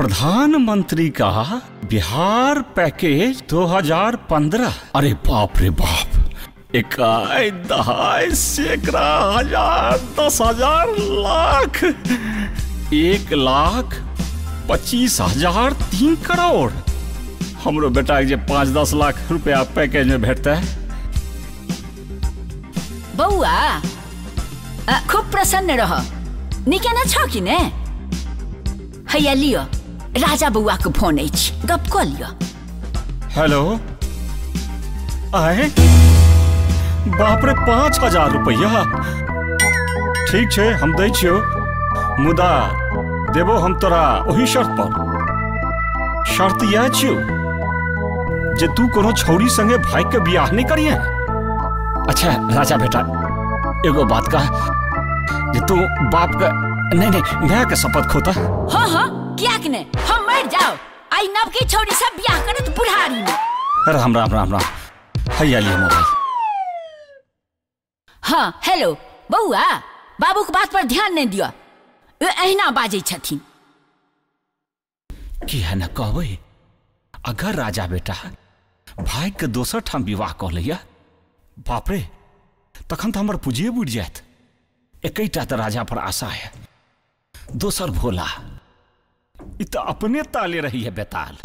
प्रधानमंत्री का बिहार पैकेज 2015। अरे बाप रे बाप, इकाई दहाई सैकड़ा हजार 10,000 लाख 1,25,000 3 करोड़। हमरो बेटा के 5-10 लाख रुपया पैकेज में भेटता है। बउआ खूब प्रसन्न रह, निके न छ कि ने? हैया लियो, राजा बउआ के फोन अछि, गप क लियो। हेलो, आए बाप रे 5,000 रुपया। ठीक छे, हम दै छियो, मुदा देबो हम तोरा ओही शर्त पर। शर्त यह छियो जे तू कोनो छौरी संगे भाई के बियाह नहीं करिए। अच्छा राजा बेटा, एगो बात कह जे तू बाप का नहीं नहीं नया के शपथ खोता। हाँ हाँ, किया कि ने, हम मर जाओ आई नव की छौरी सब बियाह करत बुढ़ारी में। राम राम राम राम, हैया लियो मोबाइल। हाँ हेलो बउआ, बाबू के बात पर ध्यान नहीं दियो, एहिना बाजै छथिन। की है न कहबै, अगर राजा बेटा भाई के दोसर ठाम विवाह कऽ लैया, बाप रे तखन तऽ हमर पूँजिए बुड़ि जायत। एकैटा तऽ राजा पर आशा है, दोसर भोला ई तऽ अपने ताले रही है बेताल।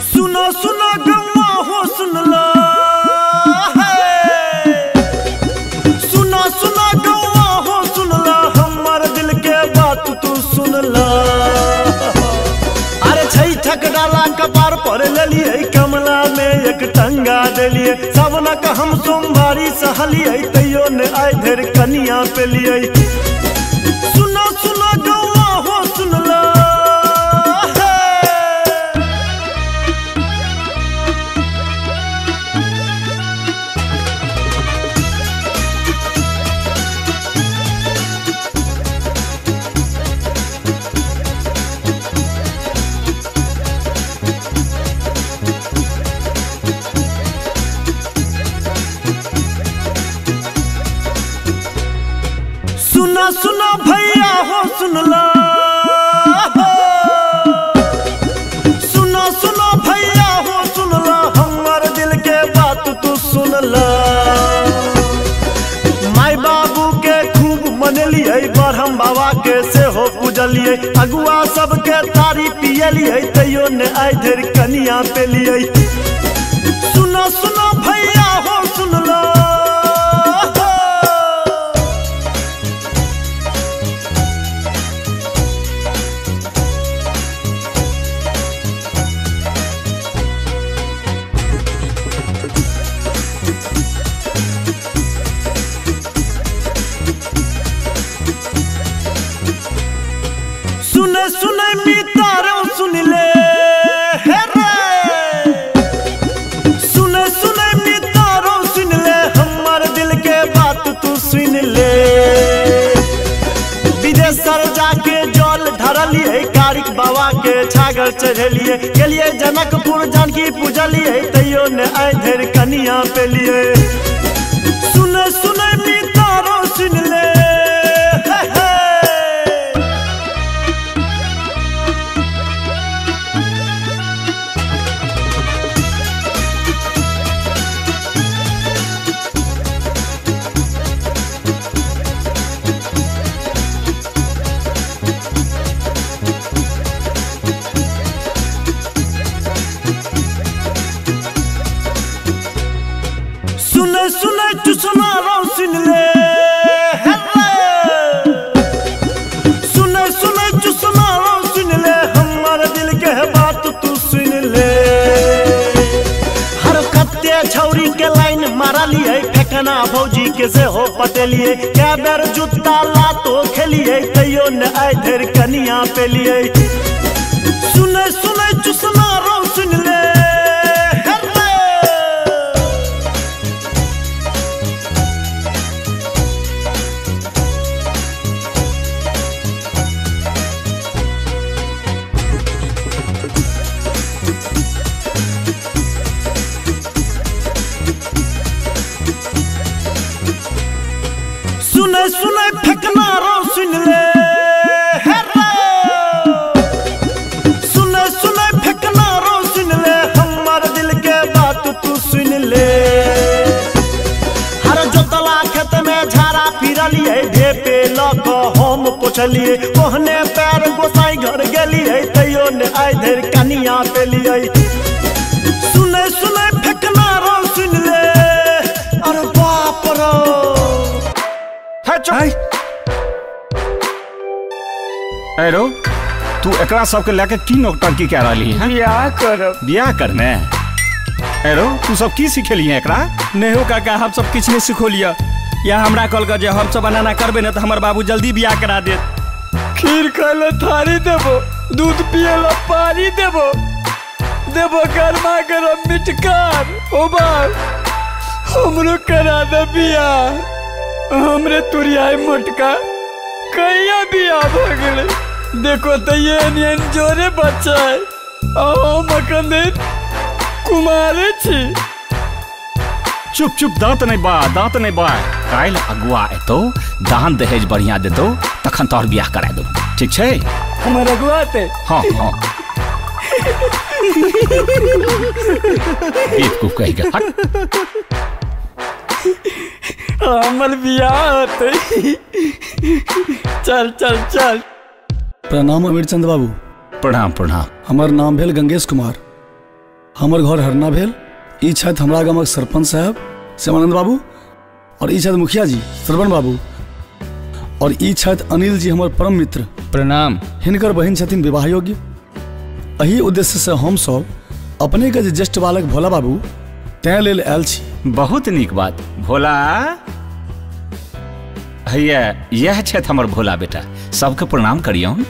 सुनो सुनो गम्मा हो सुन लो, सुनो सुनो गम्मा हो सुन लो, हमार दिल के बात तू सुन लो। अरे छै ठकडाला कपार पर लेलिए, कमला में एक टंगा देलिए, सावना का हम सोमवारी सहलिए, तैयो ने आइ धरि कनिया पे लिए। सुनो सुनो गम्मा हो सुन लो। सुनो सुनो भैया हो सुन लो, सुनो सुनो भैया हो सुन लो, हमार दिल के बात तू सुन लो। माई बाबू के खूब मनलिए, ब्रह्म बाबा के सेहो पूजलिए, अगुआ सबके तारी पियलिए, तैयो ने आइ धरि कनिया पे लिए। सुनो सुनो भैया हो सुन लो। सुने सुने मितारो सुन ले हे रे, सुने सुने मितारो सुन ले, हमार दिल के बात तू सुन ले। विदेशर जाके जल ढारलिए, कारिक बाबा के छागर चढ़ेलिए, गेलिए जनकपुर जानकी पूजलिए, तैयो ने आइ धरि कनिया पे लिए। सुने सुने मितारो सुन ले। सुने सुने चुसना रो सुन ले, सुने सुने चुसना रो सुन ले, हमार दिल के बात तू सुन ले। हर कत्ते छौरी के लाइन मारलिए, फेकना भौजी के सेहो पटेलिए, कै बेर जुत्ता लातो खेलिए, तैयो ने आइ धरि कनिया पे लिए। सुने सुने चुसना रो सुन ले। पुछलिए ओहने पैर गोसाई घर गेलिए तैयो ने आइ धरि कनिया पेलिए। सुने सुने फेकना रो सुन ले अरे बाप रो। है रो तू एकरा सबके लेके की नौटंकी कह रही है? बियाह करब। बियाह करने? एरो तू सब की सिखेली है एकरा? नहीं हो काका, हम सब किछ नहीं सिखोलिया। या हमरा कहलक जे हम सब एना करबे ने त हमर बाबू जल्दी बियाह करा देत। खीर खाए थारी देबो, दूध पिए ला पानी देबो, देबो गरमा गरम मिटकार। ओ बाप हमरो करा दे बियाह। हमरे तुरियाई मोटका कहिया बियाह भ गेलै? देखो तो ये जोरे बच्चा है हम अखन कुमारे छी। चुप चुप, दांत नहीं बा, दांत नहीं बा। काल्हि अगुआ एतो, दान दहेज बढ़िया देतो, तखन तोहर बियाह करा देबो, ठीक छै? हमर अगुआ एते? हाँ हाँ। बेवकूफ कहि के हट। हमर बियाह होतै। चल चल चल। प्रणाम अमीरचंद बाबू। प्रणाम प्रणाम। हमर नाम भेल गंगेश कुमार, हमर घर हरना भेल। ई छथि हमरा गामक सरपंच साहब श्यामानंद बाबू, और ई छथि मुखिया जी श्रवण बाबू, और ई छथि अनिल जी हमर परम मित्र। प्रणाम। हिनकर बहिन छथिन विवाह योग्य। एहि उद्देश्य से हम सब अपने के जे ज्येष्ठ बालक भोला बाबू तैं लेल आयल छी। बहुत नीक बात। भोला हैया, यह छथि हमर भोला बेटा, सबके प्रणाम करियौन।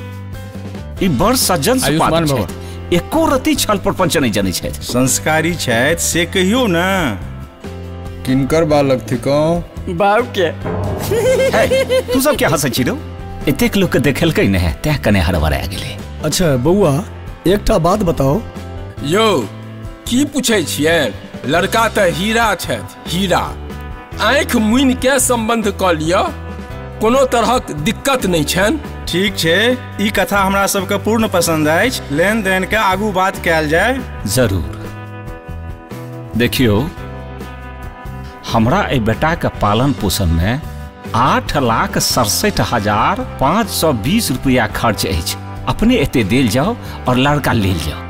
ई बड़ सज्जन सुपात्र छथि, एको रति छल प्रपंच नहीं जनै छथि। संस्कारी छथि से कहियौ ने। किनकर बालक थिकौ? बाप के। तू सब क्या हंसै छी रौ? एतेक लोक के देखलकै ने तैं कने हड़बड़ा गेलै। अच्छा बौआ, एकटा बात बताओ। यौ की पूछै छियै? लड़का तऽ हीरा छथि, हीरा। आँखि मुनि के संबंध कऽ लिअ, कोनो तरहक दिक्कत नहीं छनि। ठीक छै, ई कथा हमरा सबके पूर्ण पसंद अछि। लेन देन के आगू बात कयल जाय। जरूर। देखियो, हमरा एहि बेटा के पालन पोषण में 8,67,520 रुपया खर्च अछि। अपने एते देल जाओ और लड़का लेल जाओ।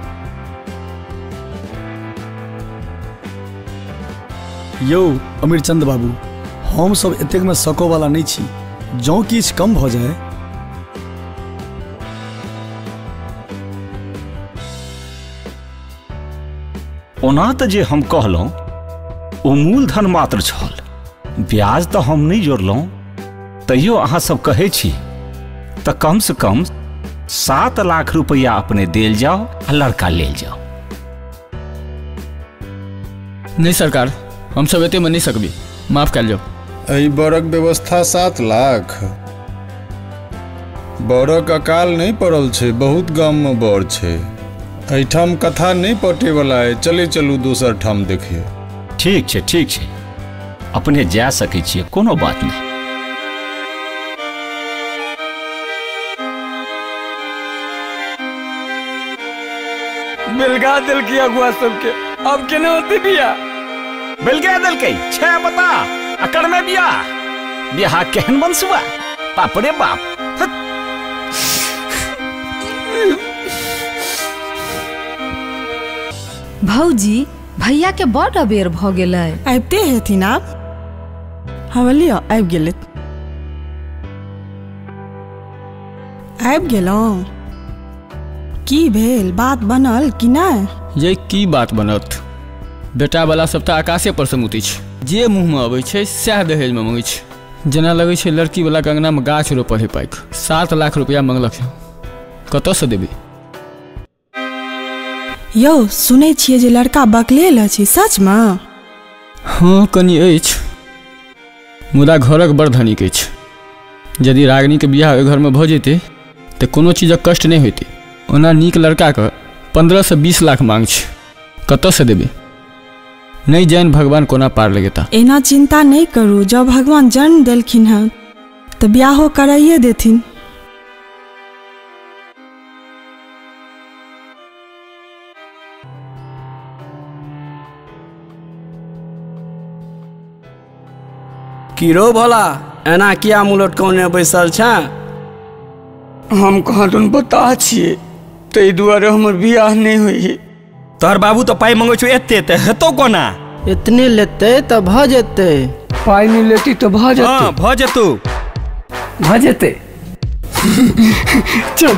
यौ अमीरचंद बाबू, हम सब एतेक में सको वाला नहीं छी। जौं किछु कम भ जाए। ओना तऽ जे हम कहलहुँ ओ मूलधन मात्र छल, ब्याज तऽ हम नहीं जोड़लहुँ। तैयो अहाँ सब कहै छी तऽ कम से कम 7 लाख रुपया अपने देल जाओ आ लड़का लेल जाओ। नहीं सरकार, हम सब एते में नहीं सकबी, माफ कर जाओ। एहि बरक व्यवस्था 7 लाख। बरक अकाल नहीं पड़ल छै, बहुत गाम में बर छै। एहिठाम कथा नहीं पटे वाला है, चले चलू दोसर ठाम देखिए। ठीक छै ठीक छै, अपने जा सकै छियै, कोनो बात नहीं। बेलगा देलकै अगुआ सबके, अब केना होतै बियाह? बेलगा देलकै छै बता, अकर में बियाह। बियाह केहन बनसुआ, बाप रे बाप। भौजी, भैया के बड़ अबेर भ गेलै। आबिते हेथिन आब। हँ लिअ, आबि गेलै। आबि गेलहुँ? की भेल, बात बनल कि नहि? ये की बात बनत, बेटा वाला सब तऽ आकाशे पर से मुतै छै। जे मुँह में अबै छै सएह दहेज में मंगै छै। जेना लगै छै लड़की वाला के अंगना में गाछ रोपल है पाइक। 7 लाख रुपया मंगलक है, कतऽ से देबै? यौ सुनै छियै जे लड़का बकलेल अछि, सच में? हाँ कनी अछि, मुदा घरक बड़ धनिक अछि। यदि रागिनी के बियाह ओहि घर में भऽ जेतै तऽ कोनो चीजक कष्ट नहि होइतै। ओना नीक लड़का के 15 से 20 लाख मांग छै, कतऽ से देबै? नहीं जान भगवान कोना पार लगेता। एना चिंता नहीं करू, जब भगवान जन्म देलखिन हँ तऽ बियाहो कराइए देथिन। की रो भोला, एना किया मुँह लटकौने बैसल छें? हम कहाँ तुम बता छियै, ताहि दुआरे हमर बियाह नहि होइए। तोहर बाबू तऽ पाइ मंगै छौ एते, तऽ हेतौ कोना? एतने लेतै तऽ भऽ जेतै। पाइ नहि लेती तऽ भऽ जेतै। हाँ भऽ जेतौ, भऽ जेतै। चल।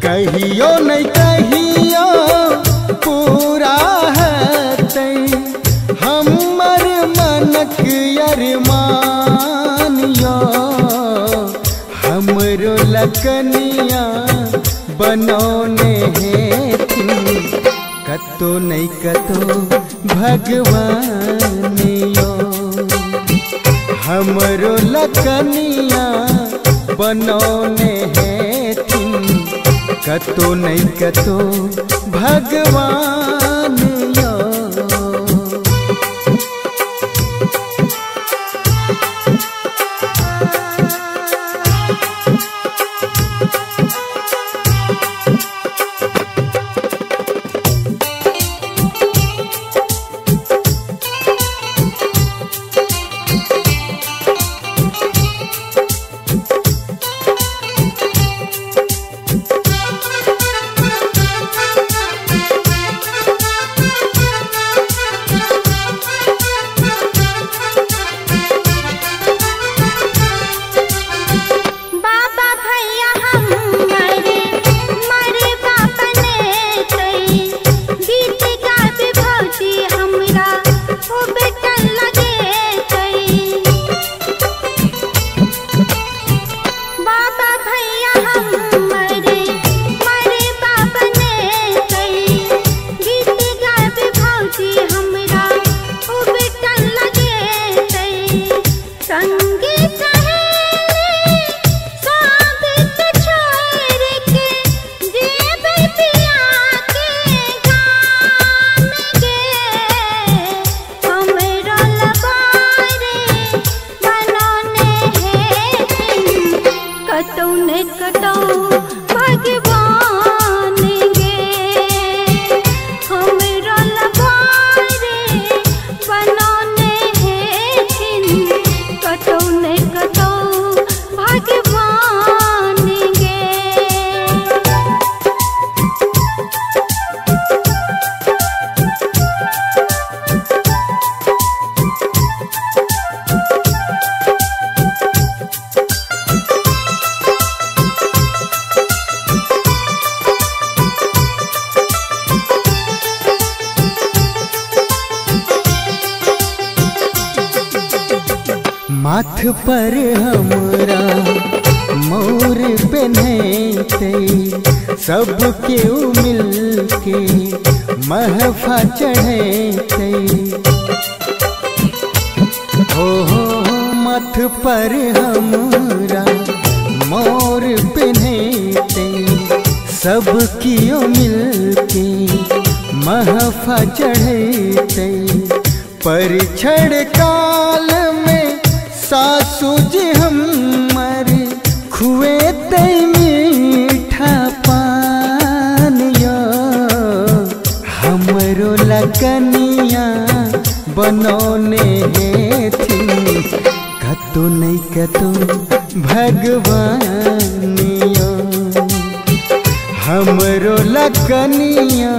कहियो नहीं कहियो पूरा हेतै हमर मनक अरमान यो, हमरो लकनिया बनौने हेथिन कतो नहीं कतो भगवान यो, हमरो लकनिया बनौने हेथिन कतो नहीं कतो भगवान यो। माथ पर हमरा मोर पहनते सब केऊ मिलके महफा चढ़ते, हो माथ पर हमरा मोर पहनते सब केऊ मिलके महफा चढ़ते। पर छड़ काल में सासू जी हमर खुएते मीठा पान यो, हमर हमरो लकनिया बनौने हेथिन कतो नहीं कतो भगवान यो। हमरो लकनिया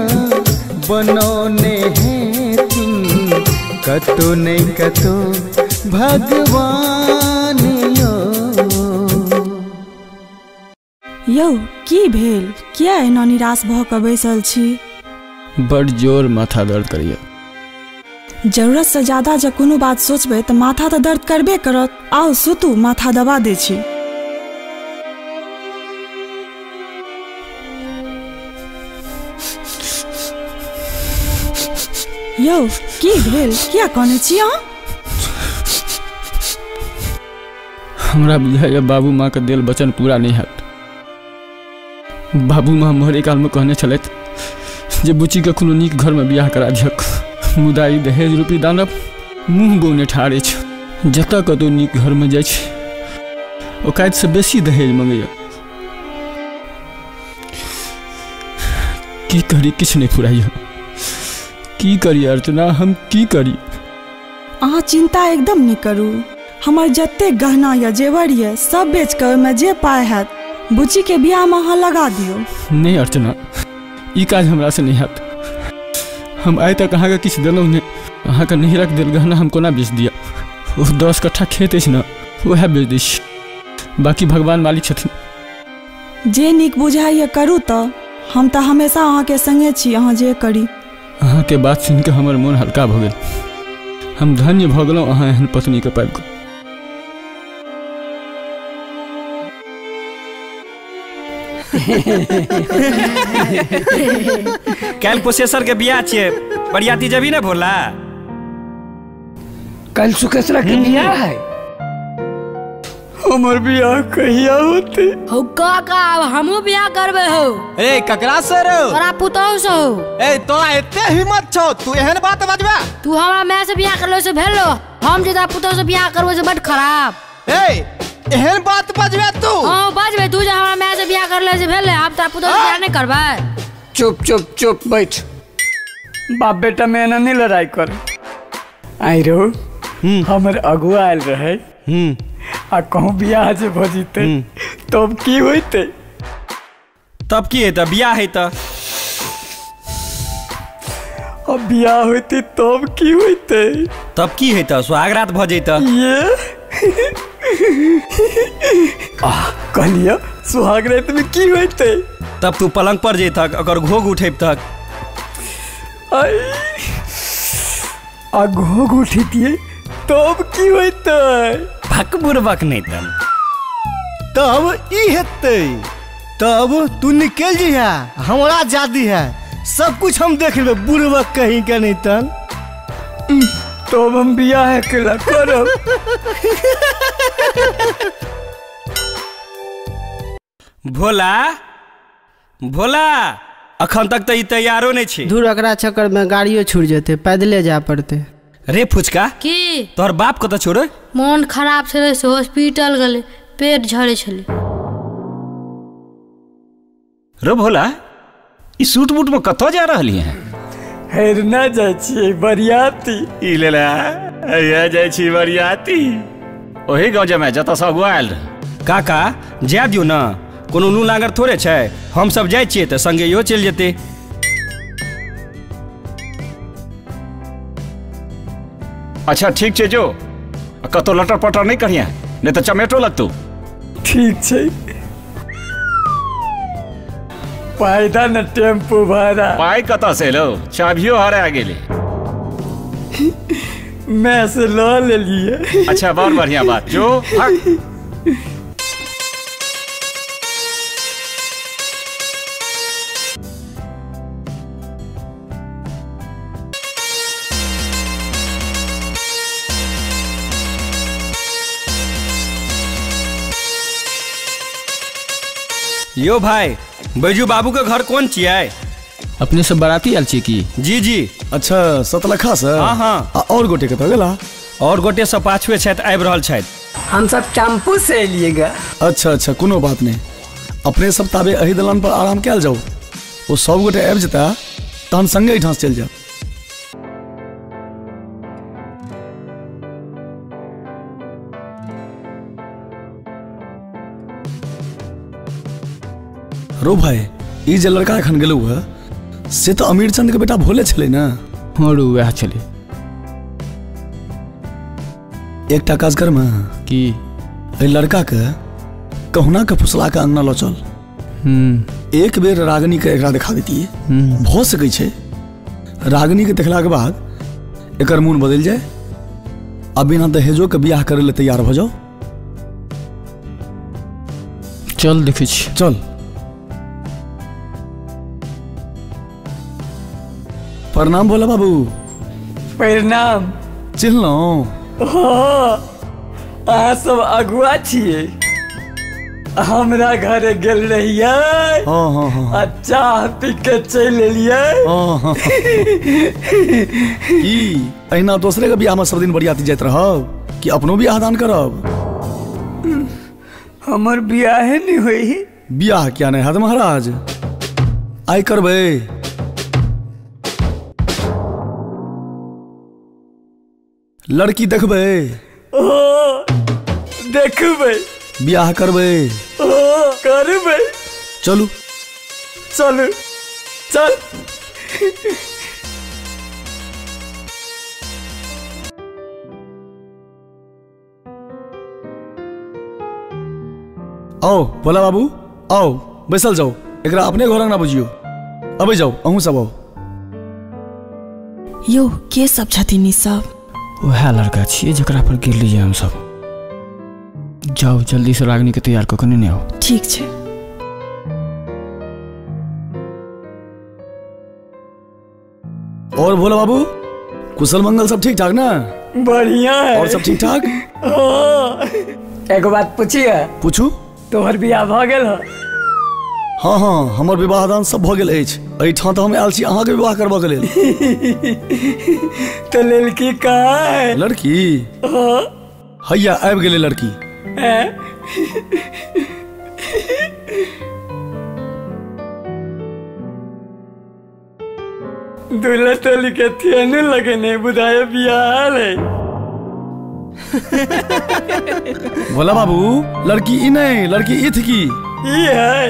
बनौने हेथिन कतो नहीं कतो भगवान यो। यौ की भेल, किया एना निराश भऽ कऽ बैसल छी? बड़ जोर माथा दर्द करैया। जरूरत से ज्यादा जब कोनो बात सोचबै तऽ माथा तऽ दर्द करबे करत। आउ सुतू, माथा दबा दै छी। यौ की भेल, किया कानै छी अहाँ? हमरा बुझाइया बाबू माँ के देल वचन पूरा नहीं हैत। बाबू माँ मरे काल में कहने छलथि जे बुच्ची के कोनो नीक घर में बियाह करा दिहक, मुदा ई दहेज रूपी दानव मुँह बौने ठाढ़ अछि। जतऽ कतौ नीक घर में जाइ छी औकात से बेसी दहेज मंगैया। की करी, किछु नहीं फुराइया। की करी अर्चना, हम की करी? अहाँ चिंता एकदम नहीं करू, हमर जते गहना या जेवर ये सब बेच के ओहिमे जे पाइ हैत बुच्ची के बियाह में अहाँ लगा दियौ। नहीं अर्चना, ई काज हमरा से नहीं हैत। हम आइ तक अहाँके किछु देलहुँ नहि, अहाँके नैहरक देल गहना हम कोना बेच दिअ? ओ 10 कट्ठा खेत अछि ने, वएह बेच दै छी, बाकी भगवान मालिक छथिन। जे नीक बुझाइए करू, तऽ हम तऽ हमेशा अहाँके संगे छी, अहाँ जे करी। अहाँके बात सुनिके हमर मोन हल्का भऽ गेल। हम धन्य भऽ गेलहुँ अहाँ एहन पत्नीके पाबि कऽ। काल्हि कुशेश्वर के बियाह छियै, बरियाती जबी ने भोला? कल सुकेश्वर के बियाह है। हमर बियाह कहिया होते? हो काका, अब हमहू बियाह करबे हो। ए ककरा से रे? तोरा पुतहु से हो। ए तोरा एते हिम्मत छौ तू एहन बात बजबे? तू हमरा माय से बियाह करलो से भेलो, हम जे तोरा पुतहु से बियाह करबो से बड खराब। ए एहन बात बजबे तू? हां बजबे, तू जे हमरा माय से बियाह करले से भेले, हम तोरा पुतहु से बियाह नहीं करबै। चुप चुप चुप बैठ। बाप बेटा में एना नहीं लड़ाई कर। आई रो हमर अगुआ आयल रहे आ कहूँ बियाह जे भ जतै तब की होइतै? तब की हेतै, बियाह हेतै। अब बियाह होइतै तब की होइतै? तब की हेतै, सुहागरात भ जैतै। ये कहलियै सुहागरात में की होइतै? तब तू पलंग पर जैतक, अगर घोघ उठेबतक। आ घोघ उठेतियै तब की होइतै? भक बुरबक नहीं तब। तब ई हेतै, तब तू निकल जइहा, हमरा जादी है सब कुछ हम देख लेबै, बुरबक कहीं के नहीं तन। तब हम बियाह अकेला करब। भोला भोला, अखन तक तऽ ई तैयारो नहीं छी। दूर अकरा चक्कर में गाड़ियो छूट जेतै, पैदले जाय पड़तै। रे फुचका, की तोहर बाप कतऽ छोड़े? मोन खराब छलै से हॉस्पिटल गेलै, पेट झड़ै छलै। रे भोला, ई सूट बूट में कतऽ जा रहली हैं? हेरना जाइ छियै बरियाती। ई लेला जाइ छी बरियाती, ओही गाँव जमे जतऽ से अगुआ आयल रहे। काका जाय दियौ ने, कोनो नून लांगर थोड़े छै, हम सब जाइ छियै तऽ संगे इहो चलि जेतै। अच्छा ठीक छै, जो कतौ लटर पटर नहीं करिहे, नहीं तऽ चमेटो लगतौ। ठीक छै। पायदा न टेम्पू भाड़ा। पाइ कतऽ से एलौ? चाभियो हरा गेलै। मैं से लऽ लेलियै। अच्छा बहुत बढ़िया बात, जो भाग। यो भाई, बैजू बाबू के घर कौन छियै? अपने सब बाराती आयल छियै की? जी जी। अच्छा सतलखा से? हाँ हाँ। और गोटे कतऽ गेला? और गोटे सब पाछुए छथि, आबि रहल छथि। हम सब टेम्पू से एलिएगा। अच्छा अच्छा कोनो बात नहीं, अपने सब ताबे एही दलान पर आराम कयल जाओ, ओ सब गोटे आबि जेता तहन संगे एहिठाम चलि जायब। रो भाई, ई जे लड़का एखन गेलौ है से तो अमीर चंद के बेटा भोले छलै ना? हाँ रो, वएह छलै। एकटा काज कर में की एहि लड़का के कहुना के फुसला के अंगना लऽ चल। एक बेर रागिनी के एकरा देखा देतियै, भऽ सकै छै रागिनी के देखला के बाद एकर मोन बदलि जाय आ बिना दहेजो के बियाह करे ले तैयार भऽ जाओ। चल देखै छी। चल। प्रणाम भोला बाबू। प्रणाम। चिन्हलहुँ? अहाँ सब अगुआ छियै, हमरा घरे गेल रहियै आ चाह पी के चलि एलियै। की अहिना दोसरे के बियाह में सब दिन बरियाती जाइत रहब कि अपनो बियाह दान करब? हमर बियाहे नहि होई। बियाह किया नहि हैत महाराज, आइ करबै। लड़की देखबै? देखबै। बियाह करबै? करबै। चलू चलू चल। आओ भोला बाबू आओ, बैसल जाओ, एकरा अपने घर अंगना बुझियो। अबै जाओ, अहूँ सब आओ। यौ के सब छथिन ई सब? वएह लड़का छियै जकरा पर गिर लीजिए हम सब। जाओ जल्दी से रागिनी के तैयार कऽ के नेने आओ। ठीक छै। और भोला बाबू कुशल मंगल सब ठीक ठाक ना? बढ़िया है। और सब ठीक ठाक? एगो बात पूछिए? पूछू। तोहर बियाह भऽ गेल? हाँ हाँ, हमर विवाह दान सब भऽ गेल अछि। एहिठाम तऽ हम आयल छी अहाँके विवाह करबऽ के लेल। तऽ लड़की कहाँ है? लड़की हैया आबि गेलै लड़की। दूल्हा टोली के थेने लगने बुझाए बियाह है। भोला बाबू लड़की ई नहीं, लड़की ई थी की ई है।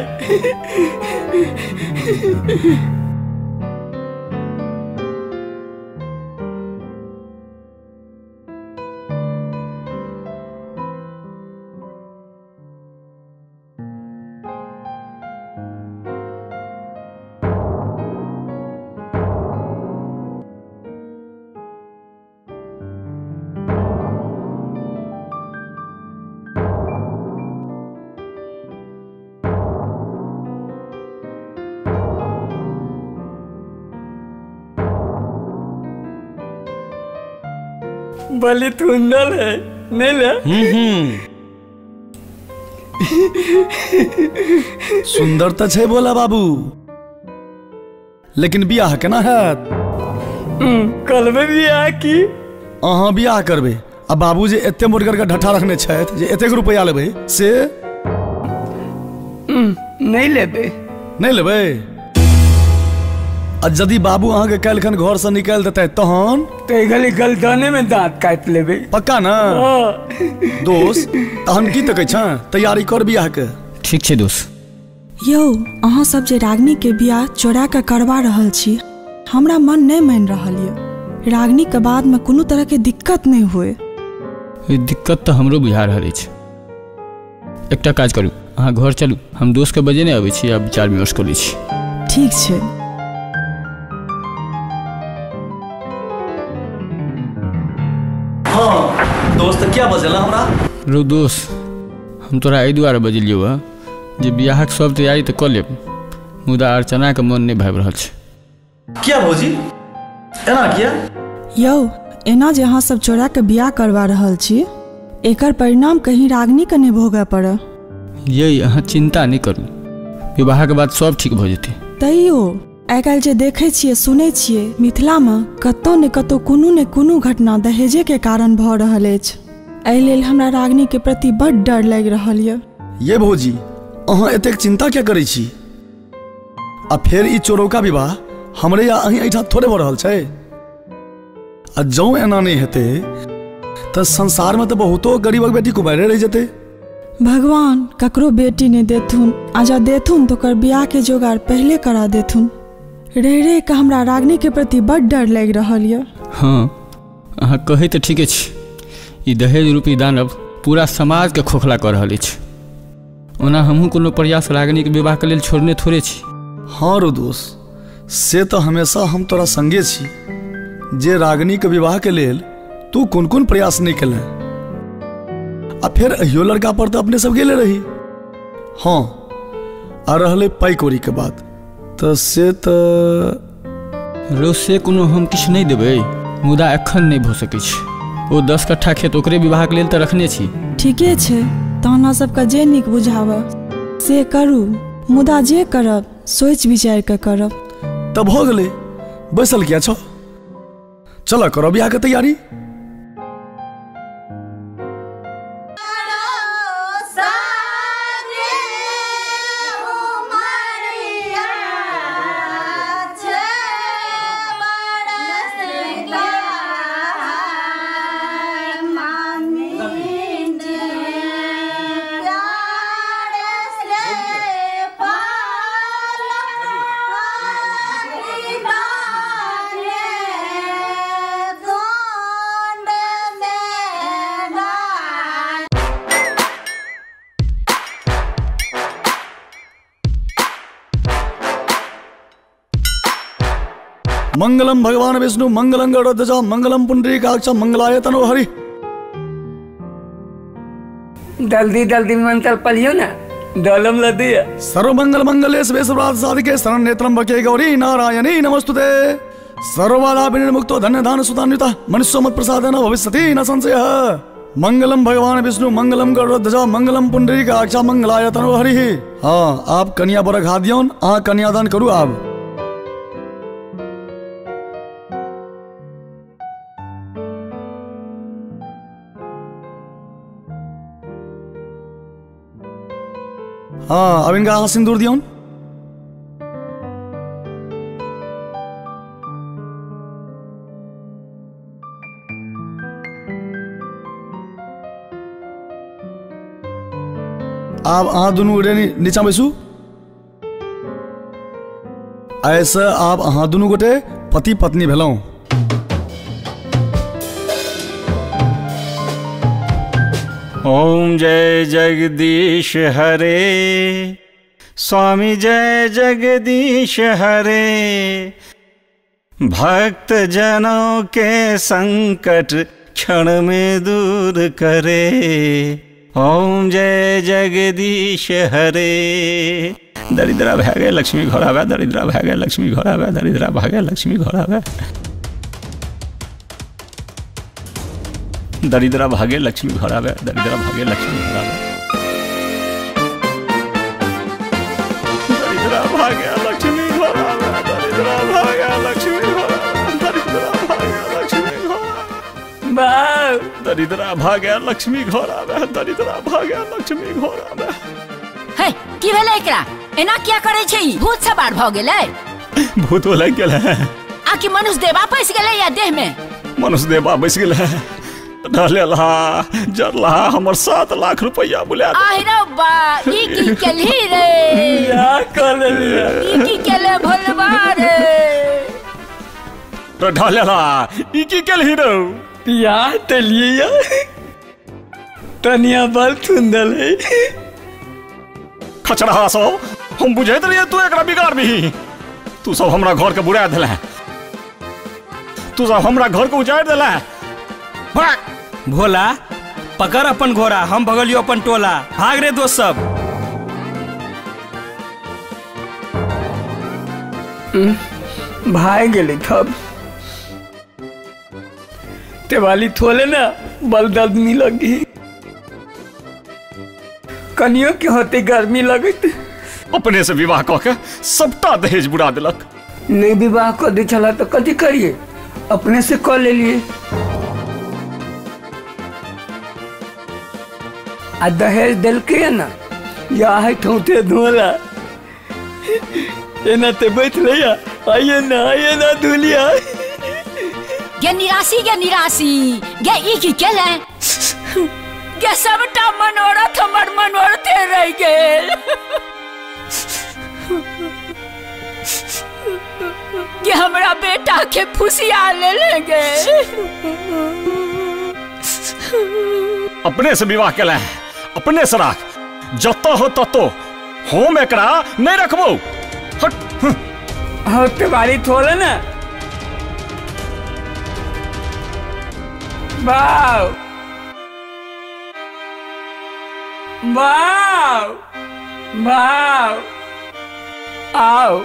बलि तुंदल है नहीं ले। सुंदर तो छे भोला बाबू, लेकिन बियाह केना हैत? करबे बियाह की? अहाँ बियाह करबे आ बाबू जे एते मोटगर के ढट्ठा रखने छथि जे एतेक रुपया लेबै से नहीं लेबै। नहीं लेबै? आ यदि बाबू अहाँके काल्हिखन घर से निकालि देतै तहन? तऽ गली गलदाने में दांत काटि लेबै। पक्का ना? दोस्त तहन की तकै छह, तैयारी कर बियाह के। ठीक छै दोस्त। यौ अहाँ सब जे रागिनी के बियाह चोरा के करवा रहल छी, हमरा मन नहीं मानि रहल यऽ। रागिनी के बाद में कोनो तरह के दिक्कत नहीं हुए। दिक्कत तऽ हमरो बुझा रहल अछि। एकटा काज करू, अहाँ घर चलू, हम दोस्त के बजेने अबै छी आ विचार विमर्श कऽ लै छी। ठीक छै। हाँ दोस्त क्या बजेला हमरा? रो दोस्त, हम तोरा एहि दुआरे बजेलियौ हँ जे बियाहक सब तैयारी तऽ कऽ लेब, मुदा अर्चना के मन नहि भाबि रहल छै। किया भौजी एना किया? यौ एना जे अहाँ सब चोरा के बियाह करवा रहल छी, एकर परिणाम कहीं रागिनी के नहि भोगऽ पड़े। ये अहाँ चिंता नहि करू, विवाह के बाद सब ठीक भऽ जेतै। तैयो आइ काल्हि जे देखै छियै सुनै छियै, मिथिलामे कतौ ने कतौ कोनो ने कोनो घटना दहेजे के कारण भऽ रहल अछि। एहि लेल हमरा रागिनी के प्रति बड डर लागि रहल यऽ। ये भौजी अहाँ एतेक चिंता किया करै छी? आ फेर ई चोरौका विवाह हमरे या अहीं एहिठाम थोड़े भऽ रहल छै। आ जौं एना नहि हेतै तऽ संसारमे तऽ बहुतो गरीबक बेटी कुमारे रहि जेतै। भगवान ककरो बेटी नहि देथुन, आ जँ देथुन तऽ ओकर बियाहके जोगाड़ पहिले करा देथुन। रहि रहि कऽ हमरा रागिनीके प्रति बड्ड डर लागि रहल यऽ। हाँ, अहाँ कहै तऽ ठीके छी। ई दहेज रूपी दानव पूरा समाजके खोखला कऽ रहल अछि। ओना हमहूँ कोनो प्रयास रागिनीके विवाहके लेल छोड़ने थोड़े छी। हाँ रो दोस्त, से तऽ हमेशा हम तोरा संगे छी। जे रागिनीके विवाहके लेल तू कोन कोन प्रयास नहि केलें, आ फेर अहियो लड़का पर तऽ अपने सब गेले रही। हाँ, आ रहलै पाइ कौड़ीके बात, तऽ से तऽ रो से कोनो हम किछु नहि देबै, मुदा एखन नहि भऽ सकै छै। ओ 10 कट्ठा खेत ओकरे विवाहके लेल तऽ रखने छी। ठीके छै, तहन अहाँ सबके जे नीक बुझाबऽ से करू, मुदा जे करब सोचि विचारि कऽ करब। तऽ भऽ गेलै, बैसल किया छौ, चल करब बियाहके तैयारी। मंगलम भगवान विष्णु मंगलम गरुड़ध्वज मंगलम पुंडरीकाक्ष मंगलाय तनो हरि। जल्दी जल्दी मंत्र पढ़ियो ना, दलम लदिया। सर्व मंगल मंगले शिवे सर्वार्थ साधिके शरण नेत्रम बके गौरी नारायणी नमस्तुते। सर्वबाधा विनिर्मुक्तो धन्य दान सुतान्विता मनुष्य मत प्रसादेन भविष्यति न संशयः। मंगलम भगवान विष्णु मंगलम गरुड़ध्वज मंगलम पुंडरीकाक्ष मंगलाय तनो हरि। हाँ, आप कन्या बरक हाथ दियौन, अहाँ कन्यादान करू आब। हाँ, अब इनका हाथ सिंदूर दियौन। आब अहाँ दुनू गोटे नीचा बैसू। ऐसे आब अहाँ दुनू गोटे पति पत्नी भेलहुँ। ओम जय जगदीश हरे स्वामी जय जगदीश हरे। भक्त जनों के संकट क्षण में दूर करे। ओम जय जगदीश हरे। दरिद्रा भागे लक्ष्मी घर आवे, दरिद्रा भागे लक्ष्मी घर आवे, दरिद्रा भागे लक्ष्मी घर आवे, दरिद्रा भागे लक्ष्मी घर आवे, दरिद्रा भागे लक्ष्मी घर आवे, दरिद्रा भागे लक्ष्मी घर आवे, दरिद्रा भागे लक्ष्मी घर आवे, दरिद्रा भागे लक्ष्मी घर आवे, दरिद्रा भागे लक्ष्मी घर आवे, दरिद्रा भागे लक्ष्मी घर आवे। हे, की भेलै एकरा? एना किया करै छै? भूत सवार भऽ गेलै। भूत लागि गेलै आ कि मनुष्य देवा पैस गेलै या देह में? मनुष्य देवा बैस गेलै। डलेला जरला हमर 7 लाख रुपया बुला। आहिरो बा, ई की केलही रे? या कलेलिया। ई की केले भोलबा रे? ढलेला ई की केलही रे? पिया तेलिया तनिया बल थुंदल है। खचड़ा सब हम बुझैत रहियै तू एकरा बिगाड़बिही। तू सब हमरा घर के बुरा देला, तू सब हमरा घर के उजाड़ देला। भोला पकड़ अपन घोड़ा, हम भगलियो अपन टोला। भाग रे दोस्त सब। भाग गेली थब तेवाली थोले ना बल दर्दनी लगी। कनियो के होते गर्मी लगत। अपने से विवाह कऽ के सबटा दहेज बुरा देलक। नहीं विवाह कर दे छला तो कथी करिए, अपने से कर ले लिए। आ दहेज देलकै ना, या है ठौते धोला एना ते बैठ लिया। आइए ना धुलिया। गे निराशी, गे निराशी, गे ई की केले? के सबटा मनोरथ हमर मनोरथे रहि गेल। कि हमरा बेटा के फुसिया ले गए। अपने से विवाह केला है, अपने से राख, जतो हो ततो हम एकरा नहीं रखबो। हट। हाँ तुम्हारी थोड़ा ना वाव वाव वाव आओ।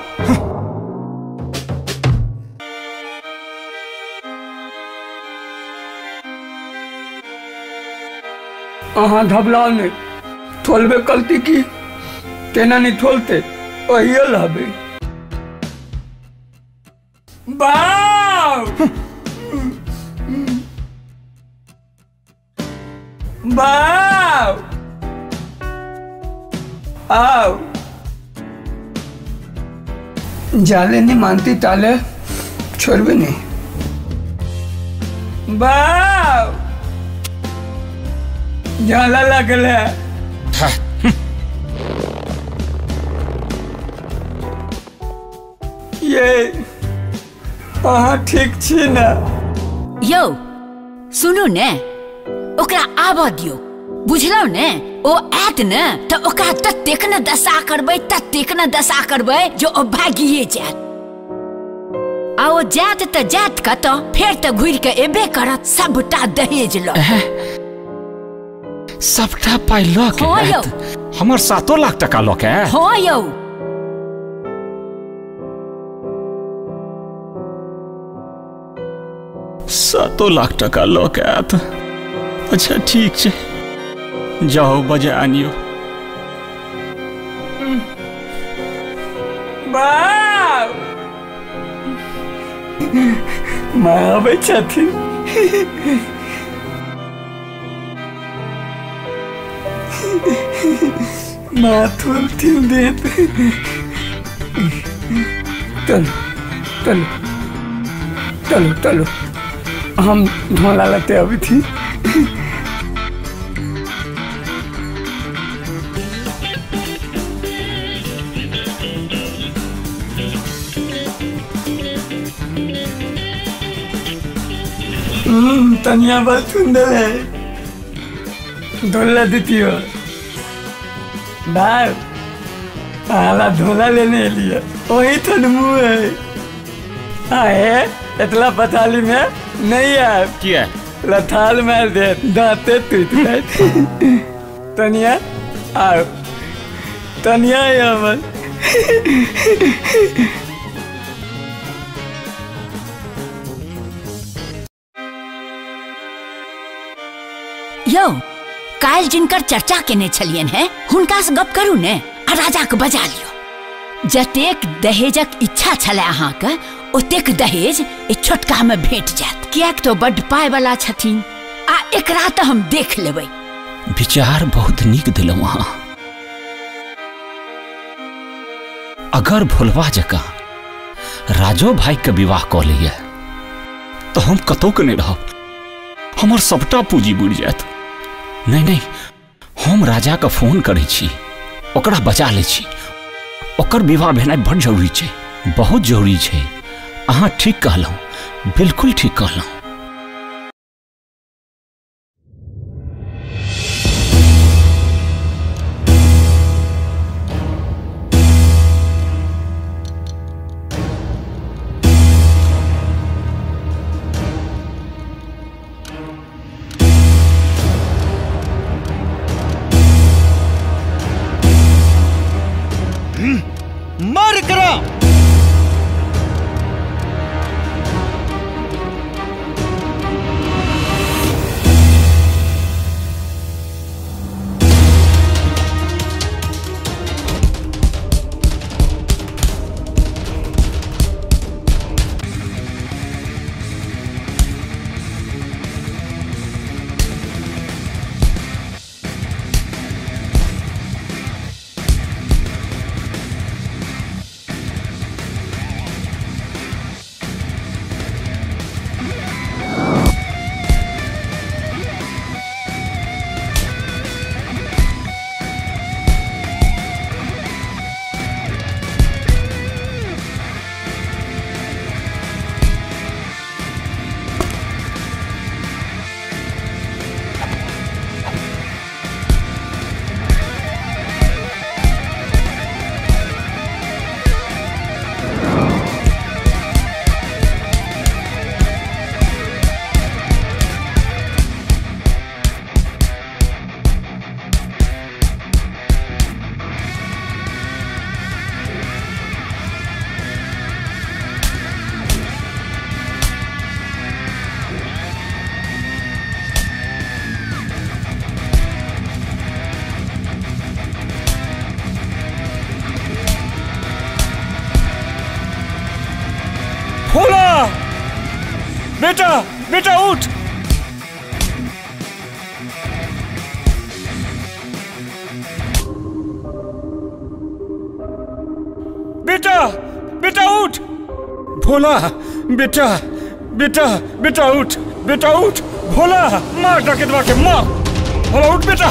अहाँ घबराओ नहीं, थोलबे कलती की तेना नहीं थोलते वही लहबे। बाव बाव आओ। जाले नहीं मानती ताले छोड़बे नहीं। बाव जाला लगल है। ये अहाँ ठीक छी ना? यौ सुनू ने, ओकरा आबऽ दियौ, बुझलौ ने? ओ आयत ने तऽ ओकरा ततेक ने दशा करबै, ततेक ने दशा करबै जो ओ भागिए जायत। आ ओ जायत तऽ जायत कतऽ, फेर तऽ घुरि के एबे करत सबटा दहेज लऽ। सबटा पाइ लऽ के आयत? हमर 7 लाख टका लऽ के? हाँ यौ। सातो लाख टका लऽ के आयत। अच्छा ठीक छै, जाओ बजा आनियो। बाप माँ आबै छथिन। माँ थोलथिन देत। चलो चलो चलो चलो हम धोला लेते अभी थी। तनिया बहुत सुंदर है, धोला देती हो बाप। आला धोला लेने लिए वही थनमू है। आए इतना पताली में नहीं है क्या लथाल मार दे दांते टूट गए। तनिया आओ, तनिया अमन। यौ काल्हि जिनकर चर्चा केने छलियन है हुनका से गप करू ने आ राजा के बजा लियो। जतेक दहेजक इच्छा छलै अहाँके ओतेक दहेज ए छोटका में भेट जायत, किएक तो बड्ड पाय वाला छथिन आ एकरा तऽ हम देख लेबै। विचार बहुत नीक दिलहुँ अहाँ। अगर भोलवा जकाँ राजो भाई के विवाह कऽ लैया तऽ हम कतौ के नहि रहब, हमर सबटा पूंजी बुड़ि जायत। नहीं नहीं, हम राजा के फोन करै छी, ओकरा बचा लै छी। ओकर विवाह भेनाइ बड़ जरूरी छै, बहुत जरूरी छै। अहाँ ठीक कहलहुँ, बिल्कुल ठीक कहलहुँ। मर करा। बेटा बेटा उठ। बेटा बेटा उठ। भोला बेटा बेटा बेटा उठ, बेटा उठ। भोला मार डकेतवा के मार। भोला उठ बेटा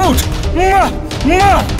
उठ, मार मार।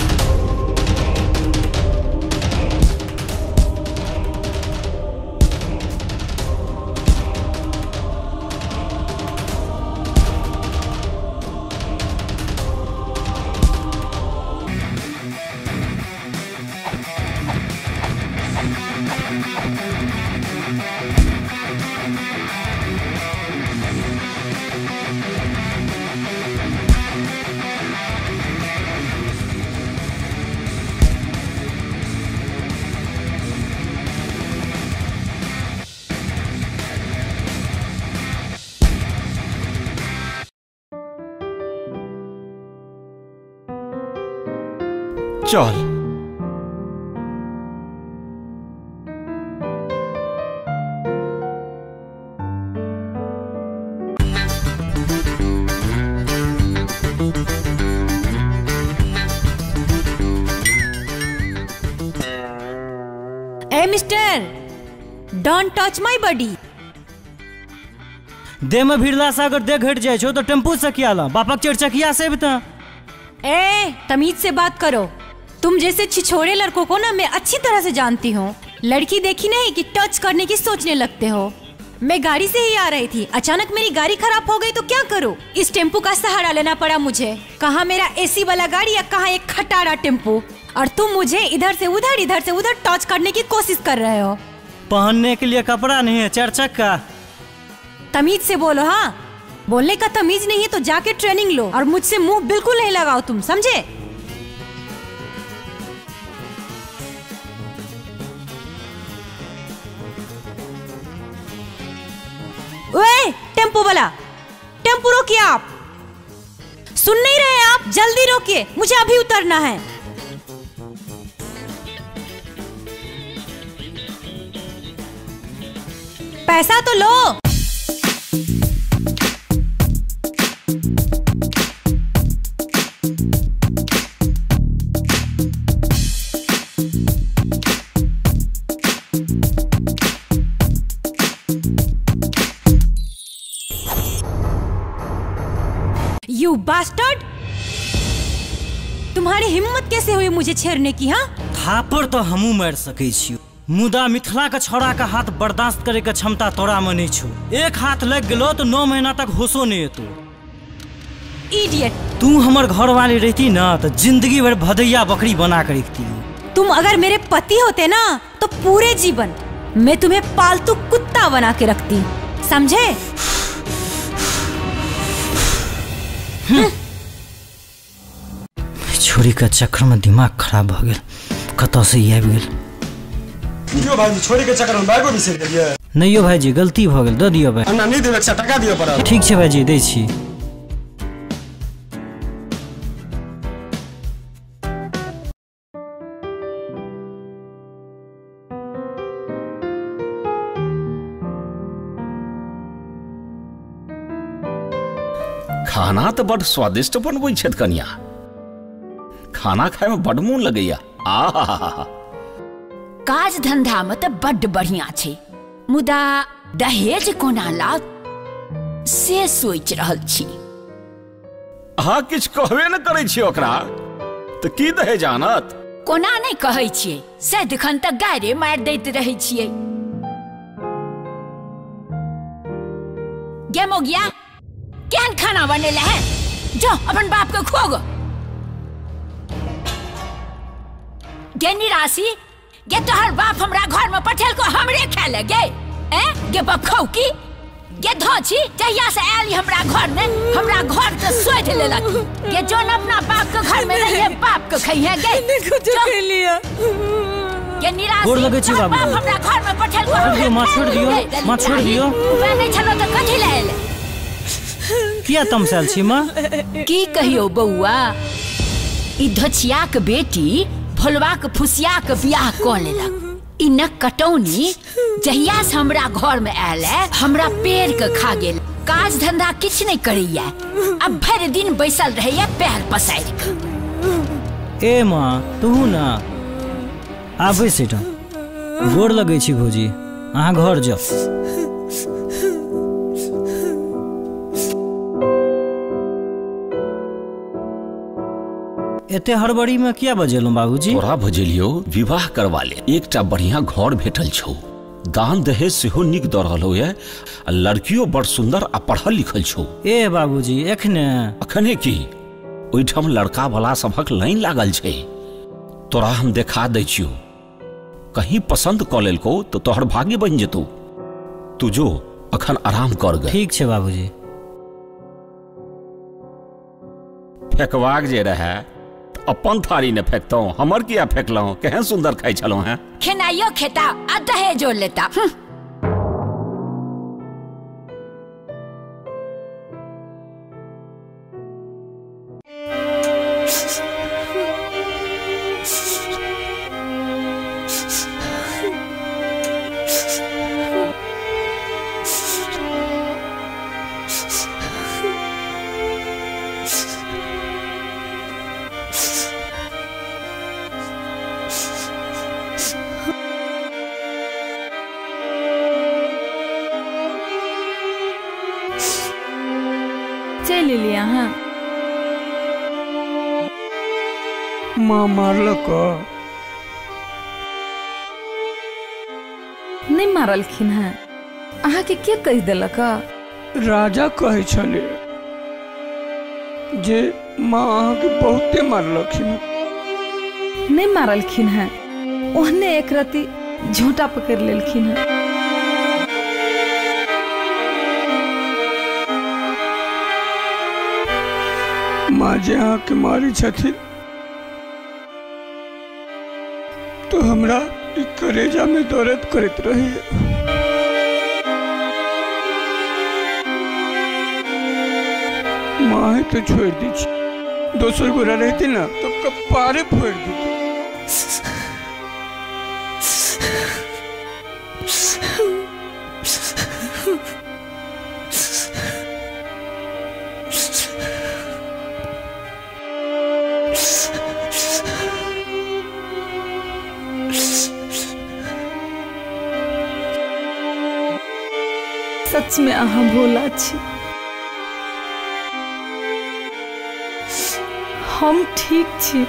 चल ए mister, don't touch my body. देह में भिड़ला से अगर देह घट जाए छो तो टेम्पू से किया ला, बापक चार चकिया से भी। ए तमीज से बात करो। तुम जैसे छिछोरे लड़कों को ना मैं अच्छी तरह से जानती हूँ। लड़की देखी नहीं कि टच करने की सोचने लगते हो। मैं गाड़ी से ही आ रही थी, अचानक मेरी गाड़ी खराब हो गई तो क्या करूँ? इस टेम्पू का सहारा लेना पड़ा मुझे। कहाँ मेरा एसी वाला गाड़ी या कहाँ एक खटारा टेम्पू, और तुम मुझे इधर से उधर टच करने की कोशिश कर रहे हो। पहनने के लिए कपड़ा नहीं है, चार चक्का। तमीज से बोलो। हाँ, बोलने का तमीज नहीं है तो जाके ट्रेनिंग लो, और मुझसे मुंह बिल्कुल नहीं लगाओ तुम, समझे? ओए टेम्पू वाला, टेम्पू रोकिए। आप सुन नहीं रहे? आप जल्दी रोकिए, मुझे अभी उतरना है। पैसा तो लो। You bastard! तुम्हारी हिम्मत कैसे हुई मुझे छेड़ने की? हाँ, थापड़ तो हमू मार सकै छी, मुदा मिथिला के छोड़ा का हाथ बर्दाश्त करे के क्षमता तोरा में नहीं छो। एक हाथ लग गेलो तो 9 महीना तक होशो नहीं एतो। इडियट! तू हमर घर वाली रहती ना तो जिंदगी भर भदैया बकरी बना के रखती। तुम अगर मेरे पति होते ना तो पूरे जीवन मैं तुम्हें पालतू कुत्ता बना के रखती, समझे? छोरी के चक्कर में दिमाग खराब भ गेल, कतौ से आबि गेल। यो भाईजी छोरी के चक्कर में बैगो बिसरि गेलियै। नहीं यो भाईजी, गलती भ गेल, दऽ दियौ भाई। अन्ना नहीं देबै, 100 टका दियौ पड़त। ठीक छै भाईजी, दै छी। खाना तो बड़ स्वादिष्ट बनबै छथि कनिया, खाना खाय में बड़ मोन लगैया। आहा, काज धंधा में तो बड्ड बढ़िया छै, मुदा दहेज कोना लाओ से सोच रहल छी। अहाँ किछु कहबे न करै छी ओकरा, तऽ की दहेज आनत? कोना नहि कहै छियै, सदिखन तऽ गारे मारि दैत रहै छियै। गे मोगिया, केहन खाना बनेले है? जो अपन बाप के खुआगो। गे निराशी, गे तोहर बाप हमरा घर में पठेलको हमरे खाय ले गे। ए गे बाप खाऊ की? गे धोछी जहिया से आयल हमरा घर में हमरा घर के सोध लेलक। गे जोन अपना बाप के घर में रहिए बाप के खइहे गे। गे निराशी, गोर लगै छी बाबू। बाप हमरा घर में पठेलको छोड़ दियौ माँ, छोड़ दियौ माँ, छोड़ दियौ। उपाय नहि छलो तऽ कथी ले आयल? किया तमसायल छी माँ? की कहियौ बौआ, ई धोछियाक बेटी भोलवाक फुसियाक बियाह कऽ लेलक। ई नक कटौनी जहिया से हमरा घर में आयल है हमरा पेड़ के खा गेल। काज धंधा किछु नहीं करैया, अब भरि दिन बैसल रहैया पैर पसारि के। ए माँ तू ना आबै सेठ, गोर लगै छी भौजी, अहाँ घर जाओ। एते हड़बड़ी में किया बजेलहुँ बाबूजी? तोरा बजेलियो विवाह करवा ले, एकटा बढ़िया घर भेटल छौ, दान दहेज सेहो नीक द रहल हो आ लड़कियो बड़ सुंदर आ पढ़ल लिखल छौ। ए बाबूजी एखने? अखने की, ओहिठाम लड़का वाला सभक लाइन लागल छै, तोरा हम देखा दै छियौ, कहीं पसंद कऽ लेलकौ तो तोहर भाग्य बनि जेतौ। तू जो अखन आराम कर गे। ठीक छै बाबूजी। फेकबाक जे रहै अपन थारी ने फेकतौं, हमर किया फेकलहुँ? केहन सुंदर खाइ छलहुँ हैं। खेनाइयो खेता आ दहेजो लेता। माँ मारलक? नहीं मारलखिन हैं। अहाँ के के कहि देलक? राजा कहै छले जे माँ अहाँ के बहुते मारलखिन। नहीं मारलखिन हैं, ओहने एक रति झोंटा पकड़ लेलखिन हैं। माँ जे अहाँ के मारी छथिन तो हमरा करेजा में दर्द करत रही। माँ तो छोड़ दी, दोसर गोरा रहती ना तो कपारे फोड़ दी। सच में अहाँ भोला छी, हम ठीक छी,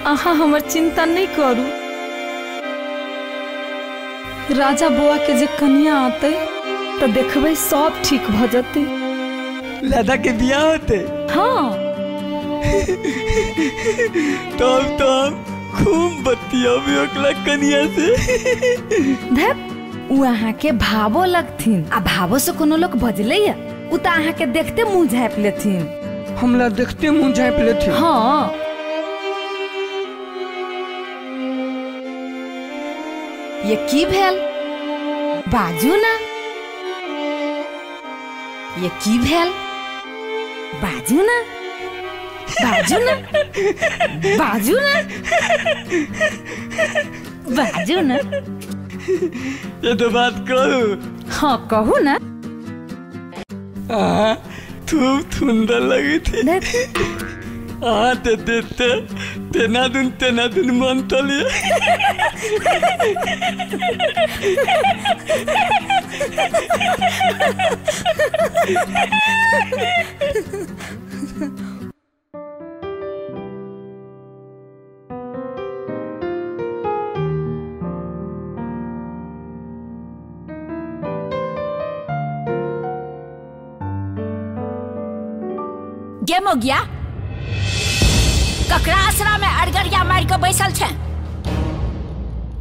अहाँ हमर चिंता नहीं करू। राजा बौआ के जे कनिया आते तो देखबै सब ठीक भ जतै। दादा के बियाह होते? हाँ। तब तो हम खूब बतियाबी ओकरा कनिया से। धत, उ अहाँ के भावो लगथिन आ भावो से कोनो लोग बजले या उ त अहाँ के देखते मुंह झाँप लेथिन। हमरा देखते मुंह झाँप लेथिन? हाँ। ये की भेल? बाजू ना। ये की भेल? बाजू ना, बाजू ना, बाजू ना, बाजू ना। ये तो बात कहू? हाँ कहू ना। खूब सुंदर लगी थी। हाँ ते ते तेना दिन मन तो लिए। गेम हो गया। ककरा आसरा में अड़गड़िया मार के बैसल छे?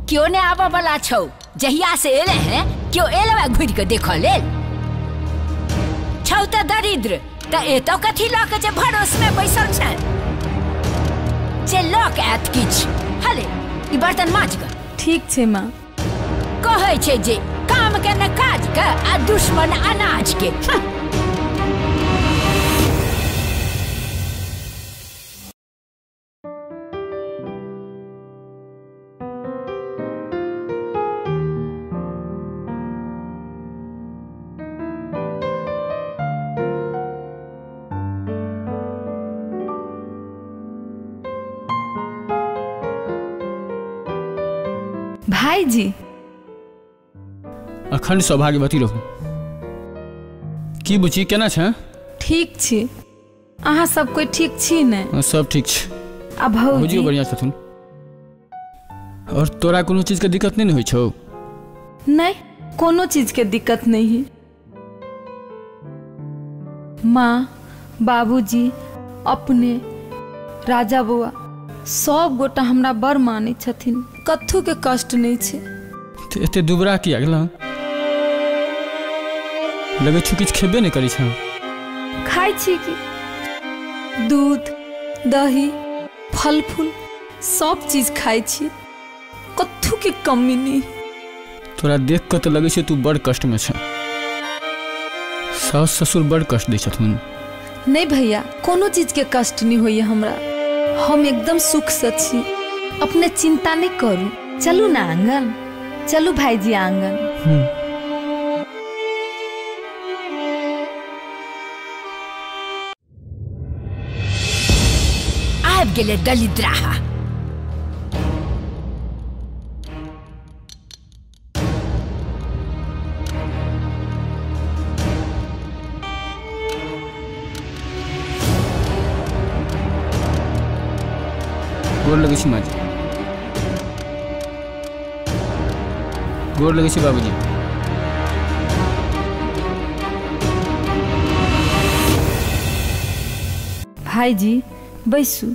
क्यों ने आबऽ वाला छौ? जहिया से एले हैं क्यों एले घुरि के देखऽ लेल? छौ तऽ दरिद्र, तऽ एतौ कथी लऽ के जे भरोस में बैसल छे? जे लऽ के आयत किछु। हले ई बर्तन माज ग। ठीक छै माँ। कहै छै जे काम के न काज के आ दुश्मन अनाज के। भाईजी अखंड सौभाग्यवती रहू। की बुची केना छै? ठीक छी। अहाँ सब कोई ठीक छी ने? सब ठीक छै। आ भौजी बढ़िया छथुन। और तोरा कोनो चीज के दिक्कत नहीं ने होइ छौ? नहीं, कोनो चीज के दिक्कत नहीं है। माँ बाबूजी अपने राजा बौआ सब गोटा हमरा बड़ मानै छथिन, कथू के कष्ट नहीं छै। एते दुबरा किया गेलह? लगै छौ किछु खेबे नहि करै छह। खाइ छी की, दूध दही फल फूल सब चीज खाइ छी, कथू के कमी नहीं। तोरा देख कऽ तऽ लगै छै तू बड़ कष्ट में छह। सास ससुर बड़ कष्ट दै छथुन? नहीं भैया, कोनो चीज के कष्ट नहीं होइए हमरा, हम एकदम सुख से छी। अपने चिंता नहीं करू। चलू ना आंगन, चलू भाईजी आंगन। आबि गेलै दलिद्राहा। गोर लगै छी माँ जी। गोर लगै छी बाबूजी। भाईजी बैसू।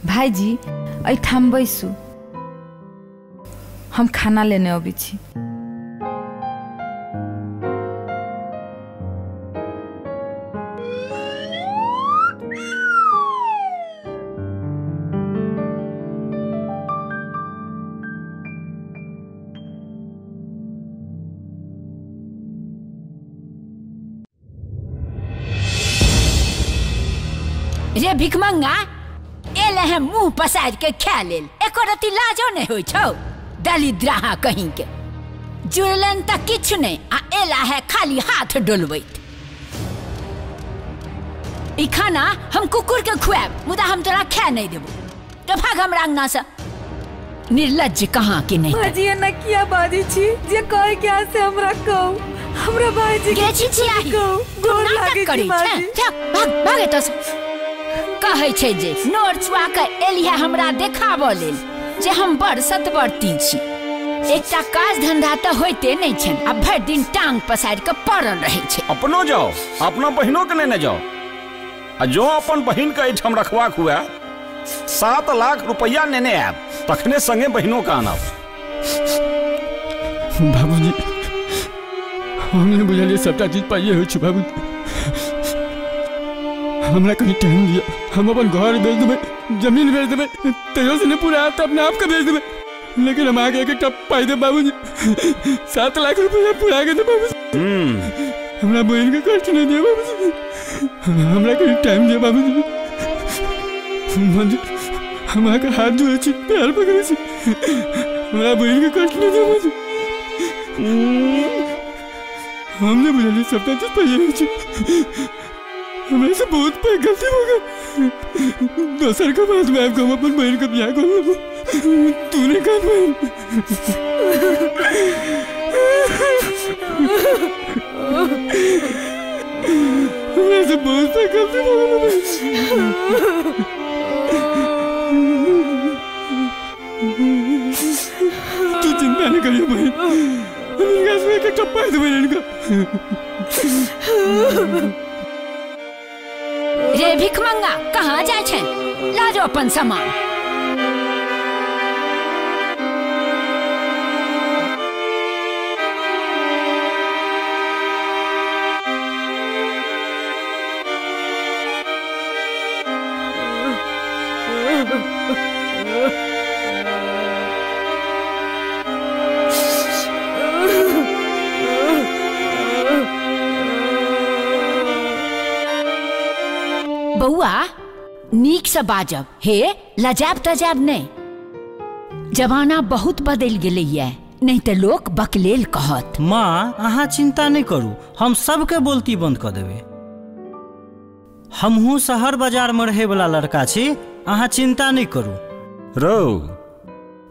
भाईजी एहिठाम बैसू, हम खाना लेने अबै छी। रे भिखमंगा, एले हैं मुंह पसार के खा लेल, एको रति लाजो नहीं होइ छौ। दलिद्राहा कहीं के जुड़लन त किछु नहीं, आ एला है खाली हाथ डोलबैत। ई खाना हम कुकुर के खुआब, मुदा हम तोरा खा नहीं देबो। तो भाग हमरा अंगना से, निर्लज्ज कहाँ के नहीं। बाजी एना किया बाजी छी जे कहे के से हमरा कहू, हमरा बाजी के छी कहू, गोर लागै छी बाजी। भाग भाग एतऽ से। कहै छै जे नोर चुआ के एलिहे हमरा देखाबऽ लेल जे हम बड़ सतवर्ती छी। एकटा काज धंधा तऽ होइते नहि छनि, आ भरि दिन टांग पसारि कऽ पड़ल रहै छै। अपनो जाओ, अपना बहिनो के लेने जाओ, आ जो अपन बहिन के एहिठाम रखबाक हुए 7 लाख रुपया नेने आयब, तखने संगे बहिनो के आनब। बाबूजी हम नहि बुझलियै सबटा चीज पाइए होइ छै। बाबूजी हमरा कनि टाइम दिअ, हम अपन घर बेच देबै, जमीन बेच देबै, तैयो से नहीं पूरा तो अपने आप के बेच देबै, लेकिन हम आगे एक पाई दे बाबूजी, 7 लाख रुपया पूरा के दे बाबूजी। हमरा बहन के कष्ट नहीं दिया बाबूजी, हमरा कनि टाइम दिअ बाबूजी। हम अहाँके हाथ जोड़ै छी, पैर पकड़ै छी, हमरा बहन के कष्ट नहीं दिया बाबूजी। हम नहीं बुझलियै सबटा चीज पाइए होइ छै, हमरा से बहुत पैघ गलती हो गई। दोसर के बात में आबि हम अपन बहन के बियाह कर लेबो, तू नहीं कर बहन। हमरा से बहुत पैघ गलती हो गई। तू चिंता नहीं करियो बहन, हम इनका इसमें एक टप्पा देबै इनका। रे भिखमंगा कहाँ जाय छै? ला जो अपन सामान। बउआ नीक से बाजब, हे लजाब तजाब नहीं। जमाना बहुत बदल गेलैया, नहीं तो लोग बकलेल कहत। माँ अहाँ चिंता नहीं करू, हम सबके बोलती बंद कर देबे। हमहू शहर बाजार में रहे वाला लड़का छी, अहाँ चिंता नहीं करू। रो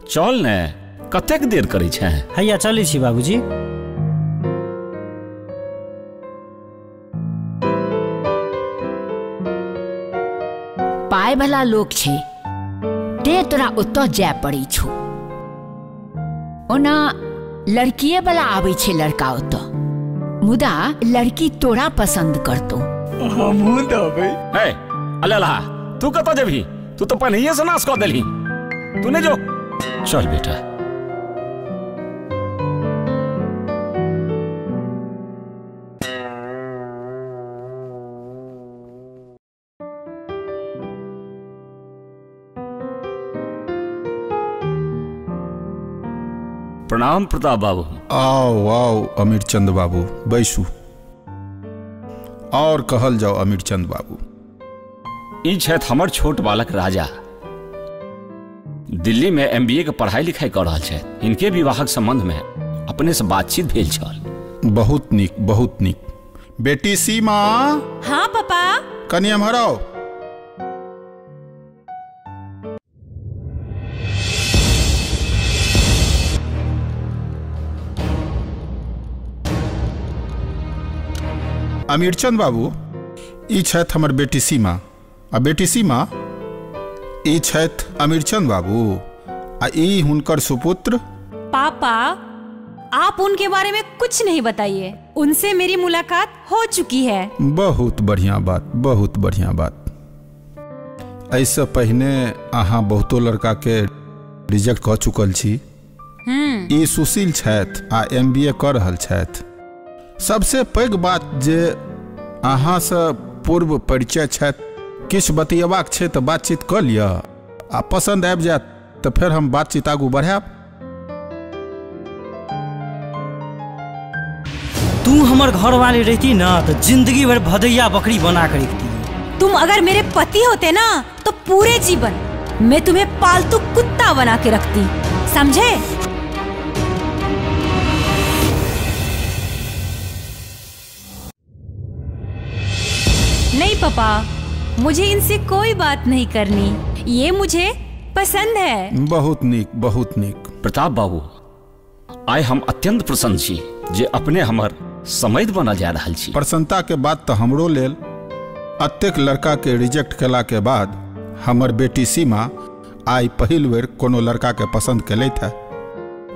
चल ने, कतेक देर करै छै? हैया चलै छी बाबूजी। पाय वाला लोग छे ते तोरा ओतऽ जाय पड़ै छौ। ओना लड़किए वाला आबै छे लड़का ओतऽ, मुदा लड़की तोरा पसंद करतो। हमहूँ देबै। हे अलेला, तू कतऽ जेबही? तू तो पहिनहिए से नाश कऽ देलही, तू नहीं जो। चल बेटा। प्रणाम प्रताप बाबू। आओ आओ अमीर चंद बाबू, बैसू। और कहल जाओ अमीर चंद बाबू। ई छथि हमर छोट बालक राजा, दिल्ली में एमबीए के पढ़ाई लिखाई कर रहल छथि। इनके विवाहक संबंध में अपने से बातचीत भेल छल। बहुत नीक बहुत नीक। बेटी सीमा। हाँ पापा। कनि एम्हर आओ। अमीरचंद बाबू, ई छथि हमर बेटी सीमा। आ बेटी सीमा, ई छथि अमीरचंद बाबू आ ई हुनकर सुपुत्र। पापा आप उनके बारे में कुछ नहीं बताइए, उनसे मेरी मुलाकात हो चुकी है। बहुत बढ़िया बात, बहुत बढ़िया बात। ऐसे पहिने अहाँ बहुतो लड़का के रिजेक्ट कऽ चुकल छी। ई सुशील छथि आ एमबीए कऽ रहल छथि। सबसे पैघ बात जे अहाँ से पूर्व परिचय छथि, किछु बतियबाक छै तऽ बातचीत कऽ लिअ आ पसन्द आबि जायत तऽ फेर हम बातचीत आगू बढ़ायब। तू हमर घर वाली रहती ना तो जिंदगी भर भदैया बकरी बना कर रखती। तुम अगर मेरे पति होते ना तो पूरे जीवन मैं तुम्हें पालतू कुत्ता बना के रखती, समझे? नहीं पापा, मुझे इनसे कोई बात नहीं करनी, ये मुझे पसंद है। बहुत नीक बहुत नीक। प्रताप बाबू, आइ हम अत्यंत प्रसन्न छी जे अपने हमर समैध बनल जा रहल छी। प्रसन्नता के बात तो हमरो लेल, अतेक लड़का के रिजेक्ट केला के बाद हमर बेटी सीमा आइ पहिल बेर कोनो लड़का के पसंद केलथि है,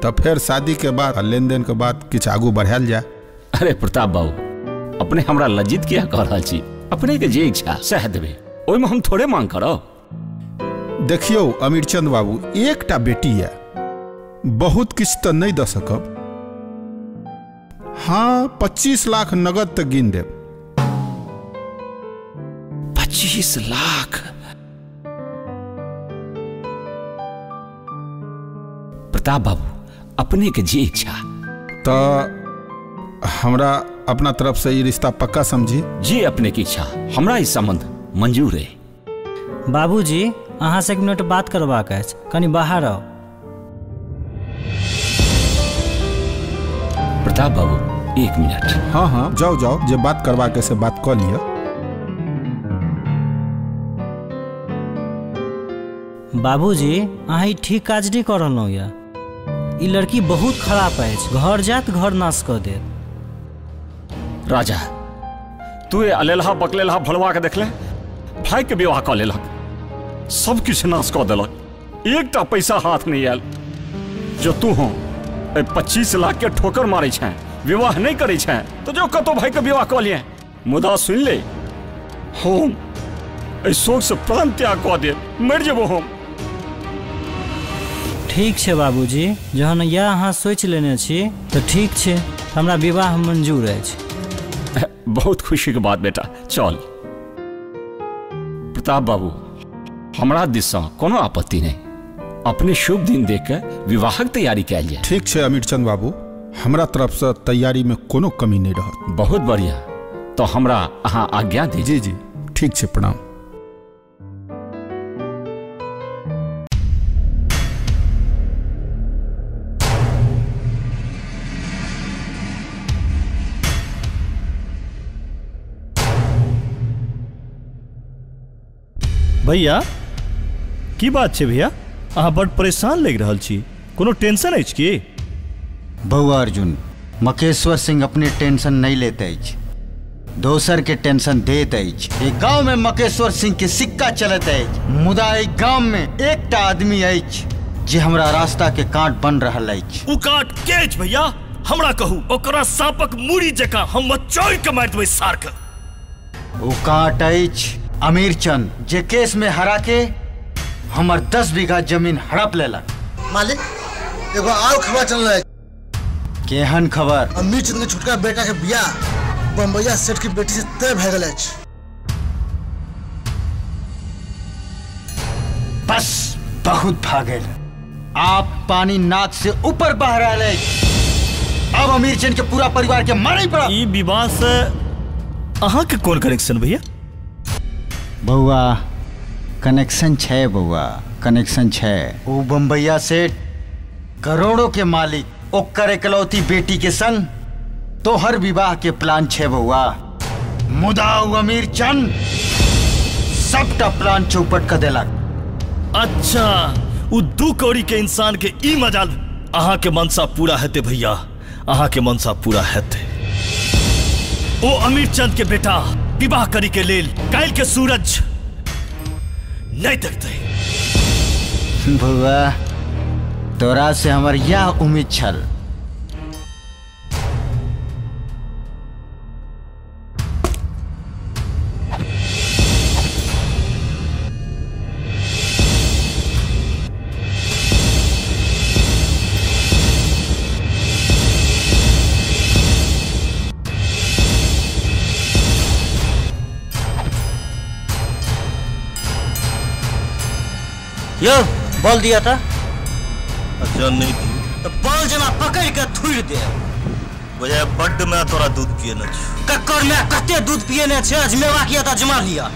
तऽ फेर शादी के बाद लेन देन के बाद किछु आगू बढ़ायल जाय। अरे प्रताप बाबू, अपने हमरा लज्जित किया कह रहल छी? अपने के जे इच्छा सह देबे, ओहिमे हम थोड़े मांग करब। देखियौ अमीरचंद बाबू, एकटा बेटी है, बहुत किछु तऽ नहि दऽ सकब। हाँ, 25 लाख नगद तक गिन देब। 25 लाख? प्रताप बाबू, अपने के जे इच्छा। तऽ हमरा अपना तरफ से ये रिश्ता पक्का समझी। जी अपने की इच्छा, हमरा ई संबंध मंजूर है। बाबूजी, अहाँ से एक मिनट बात करबाक अछि, कनि बाहर आउ। प्रताप बाबू एक मिनट। हाँ हाँ जाओ जाओ, जे बात करबाक से बात कऽ लिअ। बाबूजी, अहाँ ई ठीक काज नहि कऽ रहलहुँ यऽ। ई लड़की बहुत खराब अछि, घर जायत घर नाश कऽ देत। राजा, तू ये अलेलहा बकलेलहा भलवा के देखले, भाई के विवाह कऽ लेलक, सब किछु नाश कऽ देलक, एकटा पैसा हाथ नहीं आयल। जो तू हो 25 लाख के ठोकर मारे छे, विवाह नहीं करे छे, तो जो कतो भाई के विवाह कऽ लिए। मुदा सुन ले, हम एहि शोक से प्राण त्याग कऽ देब, मरि जेबो हम। ठीक छै बाबूजी, जहन यह अहाँ सोचि लेने छी तऽ ठीक छै, हमरा विवाह मंजूर अछि। बहुत खुशी के बात बेटा, चल। प्रताप बाबू, हमरा दिस सँ कोनो आपत्ति नहि, अपने शुभ दिन देख के विवाहक तैयारी कयल जाय। ठीक छै अमीर चंद बाबू, हमरा तरफ से तैयारी में कोनो कमी नहीं रहत। बहुत बढ़िया, तो हमरा अहाँ आज्ञा दी। जी जी ठीक छै, प्रणाम। भैया की बात छै भैया, अहाँ बड़ परेशान लागि रहल छी, कोनो टेंशन अछि की? बौआ अर्जुन, मकेश्वर सिंह अपने टेंशन नहीं लेते अछि, दोसर के टेंशन देत अछि। एक गांव में मकेश्वर सिंह के सिक्का चलत अछि, मुदा एक गांव में एकटा आदमी अछि जे हमरा रास्ता के कांट बन रहल अछि। उ कांट के अछि भैया, हमरा कहू, ओकरा सांपक मूड़ी जकाँ हम मचोड़ि के मारि देबै सार के। उ कांट अछि अमीर चंद, जे केस में हरा के हमर 10 बीघा जमीन हड़प लेलक। मालिक एगो और खबर चल रहा है। केहन खबर? अमीर चंद के छोटका बेटा के बियाह बम्बैया सेठ की बेटी से तय भए गेल अछि। बस बहुत भागल, आप पानी नाक से ऊपर बह रहा है। अब अमीर चंद के पूरा परिवार के मारे पड़ा। ई विवाह से अहाँ के कोन कनेक्शन भैया? बउआ कनेक्शन छै, बउआ कनेक्शन छै। ओ बम्बैया सेठ करोड़ों के मालिक, ओकर इकलौती बेटी के संग तोहर विवाह के प्लान छै बउआ। मुदा उ अमीर चंद सबटा प्लान चौपट कर देलक। अच्छा, उ 2 कौड़ी के इंसान के ई मजाल। अहाँ के मनसा पूरा हेते भैया, अहाँ के मनसा पूरा हेते। ओ अमीर चंद के बेटा विवाह करी के लेल काल्हि के सूरज नहीं देखते। बउआ तोरा से हमर यह उम्मीद छल। यो बोल दिया था। अच्छा नहीं दी तो बोल जमा पकड़ के थुड़ दे। बुझाय बड्ड में तोरा दूध पिए न छी। कक्कर में कते दूध पिए न छे, अजमेवा किया था जमा लिया।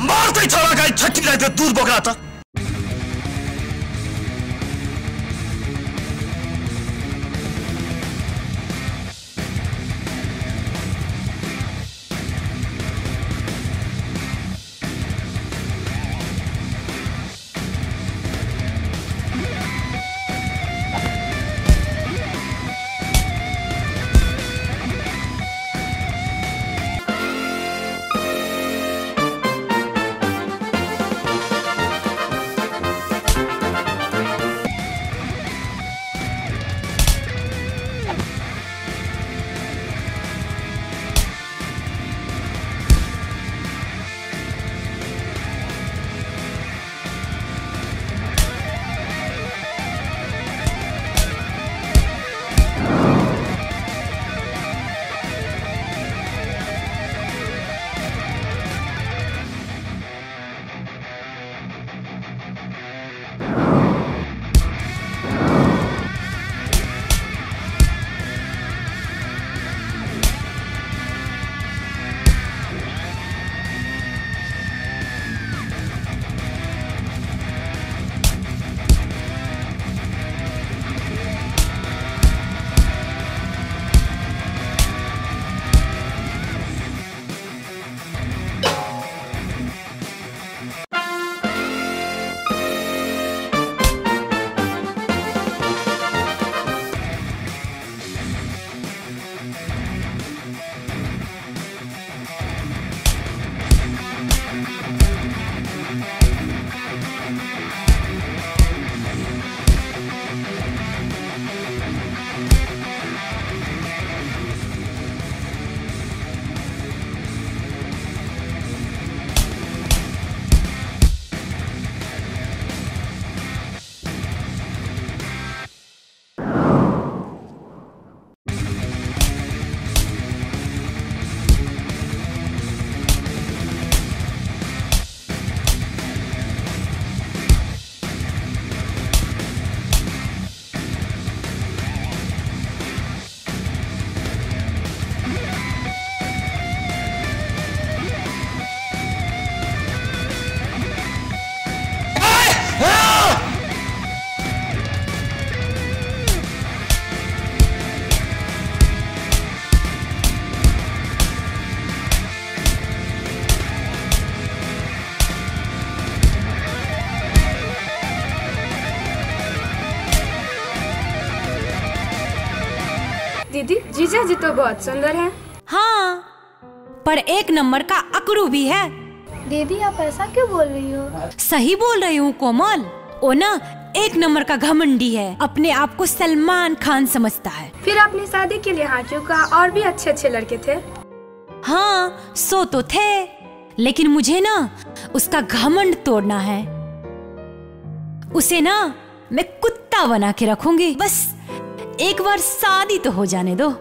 मारते छोरा गाय छट्टी रात दूध बोकरा था। दीदी जीजा जी तो बहुत सुंदर है। हाँ, पर एक नंबर का अकड़ू भी है। दीदी आप ऐसा क्यों बोल रही हो? सही बोल रही हूँ कोमल, ओ ना एक नंबर का घमंडी है, अपने आप को सलमान खान समझता है। फिर आपने शादी के लिए हाँ क्यों कहा? और भी अच्छे अच्छे लड़के थे। हाँ सो तो थे, लेकिन मुझे ना उसका घमंड तोड़ना है। उसे ना मैं कुत्ता बना के रखूंगी, बस एक बार शादी तो हो जाने दो।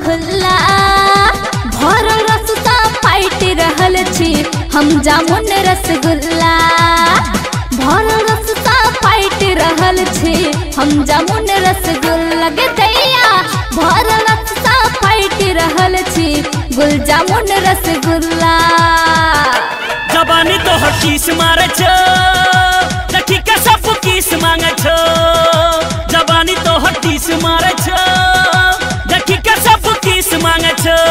खुल्ला भरल रसता फाइट रहल छी हम जामुन रसगुल्ला। भरल रसता फाइट रहल छी हम जामुन रसगुल्ला। गे दैया भरल रसता फाइट रहल छी गुल जामुन रसगुल्ला। जबानी तो किस मारे छो, देखी के सब किस मांगे छो। जबानी तो किस मारे छो, देखी के सब किस मांगे छो।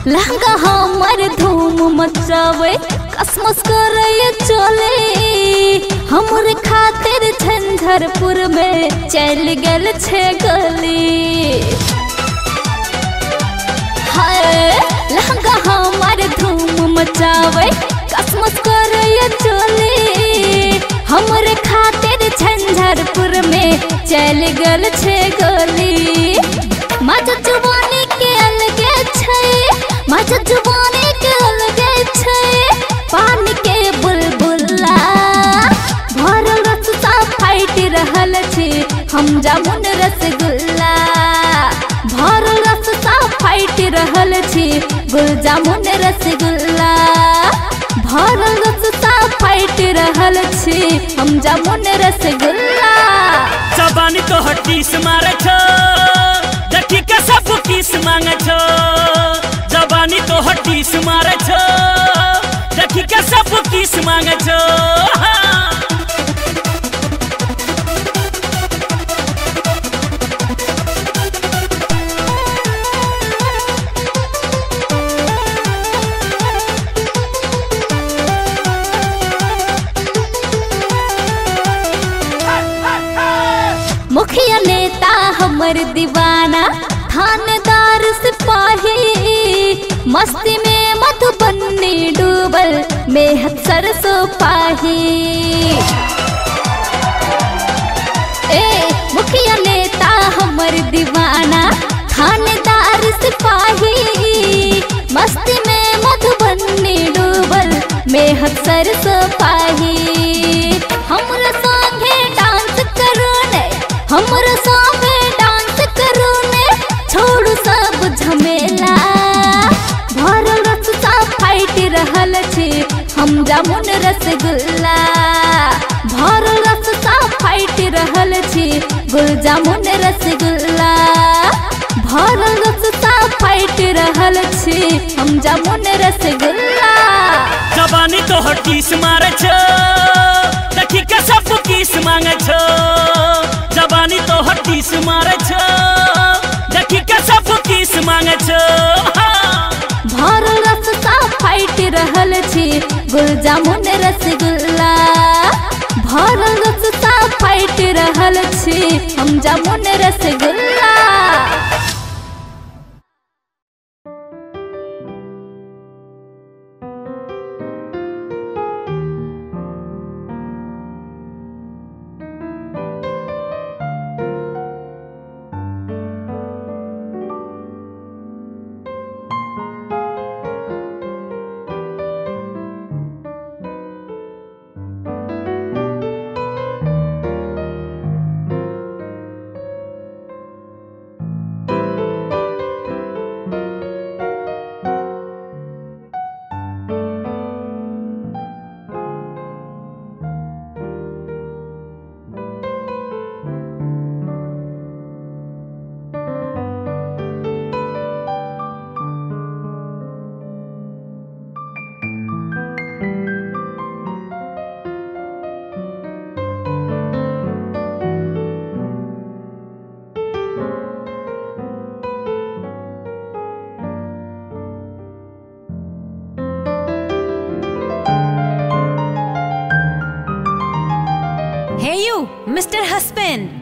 लहंगा हमर धूम मचावे कसमस करे चले, हमर खातिर झंझरपुर में चल गेल छे गली। हाय लहंगा हमर धूम मचावे कसमस करे चले, हमर खातिर झंझरपुर में चल गेल छे गली। मजा जुबानी के अलगे छे, मजा जुबानी के अलगे छे, पानी के बुलबुला। भरल रसता फाइट रहल छी हम जामुन रसगुल्ला। भरल रसता फाइट रहल छी गुल जामुन रसगुल्ला। भरल रसता फाइट रहल छी हम जामुन रसगुल्ला। जबानी तो किस मारे छो, देखी के सब किस मांगे छो। जबानी तो किस मारे छो, देखी के सब किस मांगे छो। मुखिया नेता हमर दीवाना थानेदार सिपाही, मस्ती में मधुबनी डूबल मेहत सरसों पाही। ए मुखिया नेता हमर दीवाना थानेदार सिपाही, मस्ती में मधुबनी डूबल मेहत सरसों पाही। हमरा संगे डांस करो ने, हमरा संगे डांस करो ने, छोड़ू सब झमेला। भरल रसता फाइट रहल छी हम जामुन रसगुल्ला। भरल रसता फाइट रहल छी गुल जामुन रसगुल्ला। भरल रसता फाइट रहल छी हम जामुन रसगुल्ला। जबानी तो किस मारे छो, देखी के सब किस मांगे छो। जबानी तो किस मारे छो, देखी के सब किस मांगे छो। भरल रसता फाइट रहल छी गुल जामुन रसगुल्ला। भरल रसता फाइट रहल छी हम जामुन रसगुल्ला।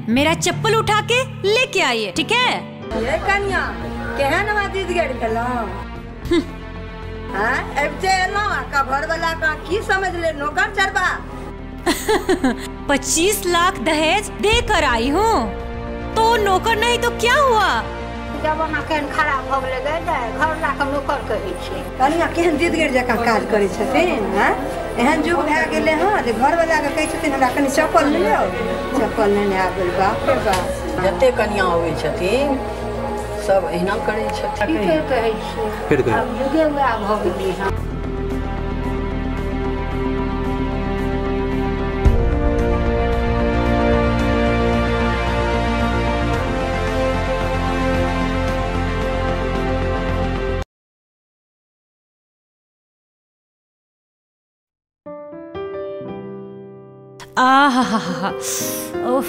मेरा चप्पल उठा के लेके आइए, ठीक है? ये कन्या केहन दीद गेल भेलहुँ? हाँ, अबिते एलहुँ आ कभर वाला का की समझ ले नौकर चरबा। 25 लाख दहेज दे कर आई हूँ तो नौकर नहीं तो क्या हुआ? जमाना केहन खराब भऽ गेलै गै दाइ, घर ला कऽ नौकर कहै छै। कनिया केहन दीदगिर जकाँ काज करै छथिन। हँ, एहन युग भए गेलै हँ जे घरवला के कहै छथिन हमरा कनि चप्पल लेने आउ, चप्पल लेने आबै। बाप रे बाप, जते कनिया अबै छथिन सब एहिना करै छथिन। ठीके कहै छियै, आब युगे वएह भऽ गेलै हँ। आहा, उफ।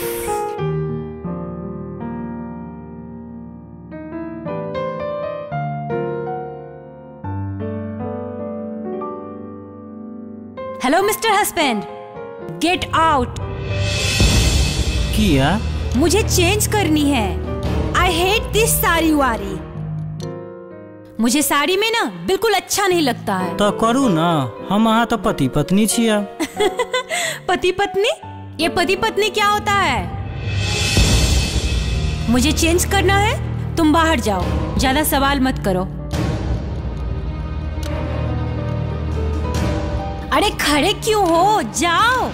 Hello mister husband, get out. किया? मुझे चेंज करनी है। I hate this sari वारी। मुझे साड़ी में ना बिल्कुल अच्छा नहीं लगता है। तो करू ना, हम अहाँ तो पति पत्नी छिया। पति पत्नी? ये पति पत्नी क्या होता है? मुझे चेंज करना है, तुम बाहर जाओ, ज्यादा सवाल मत करो। अरे खड़े क्यों हो, जाओ।